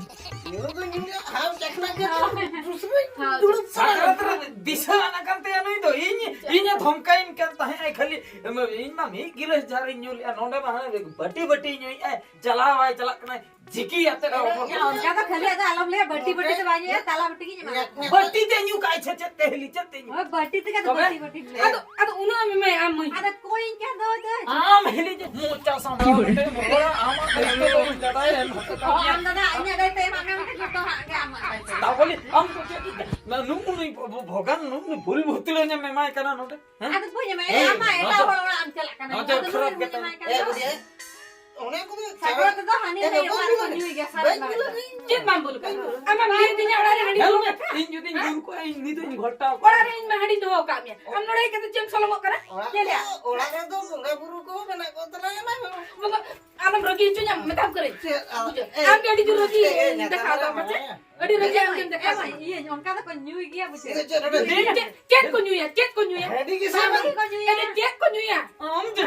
ᱧᱩ ᱫᱚ ᱧᱩ ᱜᱮ, ᱦᱟᱣ ᱪᱟᱠᱷᱱᱟ ᱜᱮ ᱦᱳᱭ᱾ ᱫᱩᱥᱨᱟᱹ ᱦᱳᱭ᱾ ᱫᱩᱲᱩᱵ ᱥᱟᱠᱨᱟᱛ ᱨᱮ ᱫᱤᱥᱟᱹ ᱟᱱᱟ ᱠᱟᱱ ᱛᱟᱭᱟ ᱱᱩᱭ ᱫᱚ᱾ ᱤᱧ, ᱤᱧᱮ ᱫᱷᱚᱢᱠᱟᱭᱤᱧ ᱠᱟᱱ ᱛᱟᱦᱮᱸᱜ ᱟᱭ ᱠᱷᱟᱹᱞᱤ᱾ ᱤᱧ ᱢᱟ ᱢᱤᱫ ᱜᱤᱞᱟᱹᱥ ᱡᱟᱦᱟᱨᱤᱧ ᱧᱩ ᱞᱮᱜᱼᱟ, ᱱᱚᱰᱮ ᱢᱟ ᱦᱟᱱᱮ ᱵᱟᱹᱴᱤ ᱵᱟᱹᱴᱤ ᱧᱩᱭᱮᱜᱼᱟᱭ, ᱪᱟᱞᱟᱣ ᱵᱟᱭ ᱪᱟᱞᱟᱜ ᱠᱟᱱᱟᱭ᱾ ᱡᱷᱤᱠᱤ ᱟᱛᱮ ᱮ, ᱦᱚᱲᱢᱚ᱾ ᱮ, ᱚᱱᱠᱟ ᱫᱚ ᱠᱷᱟᱹᱞᱤ ᱟᱫᱚ ᱟᱞᱚᱢ ᱞᱟᱹᱭᱟ, ᱵᱟᱹᱴᱤ ᱵᱟᱹᱴᱤ ᱫᱚ ᱵᱟᱭ ᱧᱩᱭᱟ, ᱛᱟᱞᱟ ᱵᱟᱹᱴᱤ ᱜᱮ ᱧᱟᱢᱟ᱾ ᱵᱟᱹᱴᱤ ᱛᱮ ᱧᱩ ᱠᱟᱜᱼᱟᱭ ᱪᱮᱫ, ᱪᱮᱫ ᱛᱮ ᱦᱤᱞᱤ, ᱪᱮᱫ ᱛᱮ ᱧᱩ? ᱦᱳᱭ, ᱵᱟᱹᱴᱤ ᱛᱮᱜᱮ ᱟᱫᱚ ᱛᱚᱵᱮ? ᱵᱟᱹᱴᱤ ᱵᱟᱹᱴᱤ ᱞᱟᱹᱭᱟ᱾ ᱟᱫᱚ, ᱟᱫᱚ ᱩᱱᱟᱹᱜ ᱮᱢ ᱮᱢᱟᱭᱟ ᱟᱢ ᱢᱟᱹᱭ? ᱟᱫᱚ ᱠᱚᱭᱤᱧ ᱠᱷᱟᱱ ᱫᱚ ᱫᱚ᱾ ᱟᱢ ᱦᱤᱞᱤ ᱡᱮ ᱢᱚᱪᱟ ᱥᱟᱢᱵᱲᱟᱣ ᱠᱟᱛᱮ ᱮᱢ ᱨᱚᱲᱟ, ᱟᱢᱟᱜ ᱫᱟᱭᱤᱛᱛᱚ ᱫᱚ ᱤᱧ ᱫᱟᱫᱟᱭ ᱮᱢ ᱦᱚᱴᱚ ᱚ, ᱠᱟᱣᱫᱤᱧᱟ᱾ ᱟᱢ ᱫᱟᱫᱟ, ᱤᱧᱟᱹᱜ ᱫᱟᱭᱤᱛᱛᱚ ᱮᱢᱟᱜ ᱢᱮ, ᱟᱢ ᱴᱷᱮᱱ ᱡᱚᱛᱚ ᱦᱟᱸᱜ ᱜᱮ ᱟᱢᱟᱜ ᱫᱟᱭᱤᱛᱛᱚ᱾ ᱛᱟᱵᱚᱞᱮ ᱟᱢ ᱫᱚ ᱪᱮᱫ ᱤᱧ ᱢᱮᱱᱟ? ᱱᱩᱜᱼᱩ ᱱᱩᱭ ᱵᱷᱚ-, ᱵᱷᱚ-, ᱵᱷᱚᱜᱟᱱ ᱱᱩᱜᱼᱩ ᱱᱩᱭ ᱵᱷᱩᱞ ᱵᱷᱩᱛᱞᱟᱹ ᱧᱮᱢ ᱮᱢᱟᱭ ᱠᱟᱱᱟ ᱱᱚᱰᱮ, ᱦᱮᱸ? ᱟᱫᱚ ᱵᱟᱹᱧ ᱮᱢᱟᱭᱟ, ᱮᱭ, ᱟᱢᱟᱜ ᱮᱴᱟᱜ ᱱᱚᱡᱚᱨ, ᱦᱚᱲ ᱚᱲᱟᱜ ᱮᱢ ᱪᱟᱞᱟᱜ ᱠᱟᱱᱟ᱾ ᱱᱚᱡᱚᱨ ᱟᱫᱚ ᱠᱷᱟᱨᱟᱯ ᱱᱩᱭ ᱠᱟᱛᱮ᱾ ᱮᱢᱟᱭ ᱠᱟᱱ ᱮ, ᱫᱚ᱾ ᱵᱩᱰᱷᱤ, ᱚᱱᱟ ᱠᱚᱫᱚ ᱥᱟᱠᱨᱟᱛ ᱨᱮᱫᱚ ᱦᱟᱹᱱᱤ ᱱᱟᱹᱭ ᱚᱠᱟ ᱨᱮᱠᱚ ᱧᱩᱭ ᱜᱮᱭᱟ ᱥᱟᱨᱮᱡ ᱵᱟᱨᱮᱡ ᱫᱚ᱾ ᱪᱮᱫ ᱵᱟᱢ ᱵᱩᱞ ᱠᱟᱜᱼᱟ? ᱟᱢ ᱵᱟᱢ ᱞᱟᱹᱭ ᱫᱤᱧᱟ ᱚᱲᱟᱜ ᱨᱮ ᱦᱟᱺᱰᱤ ᱫᱚᱦᱚ ᱠᱟᱜ ᱠᱷᱟᱱ? ᱤᱧ ᱡᱩᱫᱤᱧ ᱵᱩᱞ ᱠᱚᱜᱼᱟ, ᱤᱧ ᱱᱤᱛ ᱤᱧ ᱜᱷᱚᱞᱴᱟᱣ ᱚᱲᱟᱜ ᱨᱮ ᱤᱧ ᱢᱟ ᱦᱟᱺᱰᱤᱧ ᱫᱚᱦᱚ ᱟᱠᱟᱫ ᱢᱮᱭᱟ, ᱟᱢ ᱱᱚᱰᱮ ᱦᱮᱡ ᱠᱟᱛᱮ ᱪᱮᱫ ᱮᱢ ᱥᱚᱞᱚᱢᱚᱜ ᱠᱟᱱᱟ? ᱧᱮᱞᱮᱜᱼᱟ? ᱚᱲᱟᱜ ᱨᱮᱫᱚ ᱵᱚᱸᱜᱟ ᱵᱩᱨᱩ ᱠᱚ ᱢᱮᱱᱟᱜ ᱠᱚ ᱛᱟᱞᱮ ᱮᱢᱟ ᱠᱚ᱾ ᱵᱚᱸᱜᱟ, ᱟᱞᱚᱢ ᱨᱟᱹᱜᱤ ᱦᱚᱪᱚᱧᱟ, ᱢᱮᱛᱟᱢ ᱠᱟᱹᱱᱟᱹᱧ᱾ ᱪᱮᱫ ᱟᱫᱚ? ᱵᱩᱡᱷᱟᱹᱣ? ᱟᱢ ᱜᱮ ᱟᱹᱰᱤ ᱡᱳᱨ ᱨᱟᱹᱜᱤ ᱫᱮᱠᱷᱟᱣ ᱫᱟᱢ ᱯᱟᱪᱮ? ᱟᱹᱰᱤ ᱨᱟᱹᱜᱤ ᱟᱢ ᱜᱮᱢ ᱫᱮᱠᱷᱟᱣ ᱫᱟᱢ᱾ ᱤᱭᱟᱹ ᱚᱱᱠᱟ ᱫᱚᱠᱚ ᱧᱩᱭ ᱜᱮᱭᱟ ᱵᱩᱡᱷᱟᱹᱣ᱾ ᱪᱮᱫ ᱱᱚᱰᱮ ᱪᱮᱫ, ᱪᱮᱫ ᱠᱚ ᱧᱩᱭᱟ? ᱪᱮᱫ ᱠᱚ ᱧᱩᱭᱟ? ᱦᱟᱺᱰᱤ ᱜᱮ ᱥᱮ ᱦᱟᱺᱰᱤ ᱠᱚ ᱧᱩᱭᱟ᱾ ᱪᱮᱫ ᱠᱚ ᱧᱩᱭᱟ? ᱟᱢ ᱫᱚ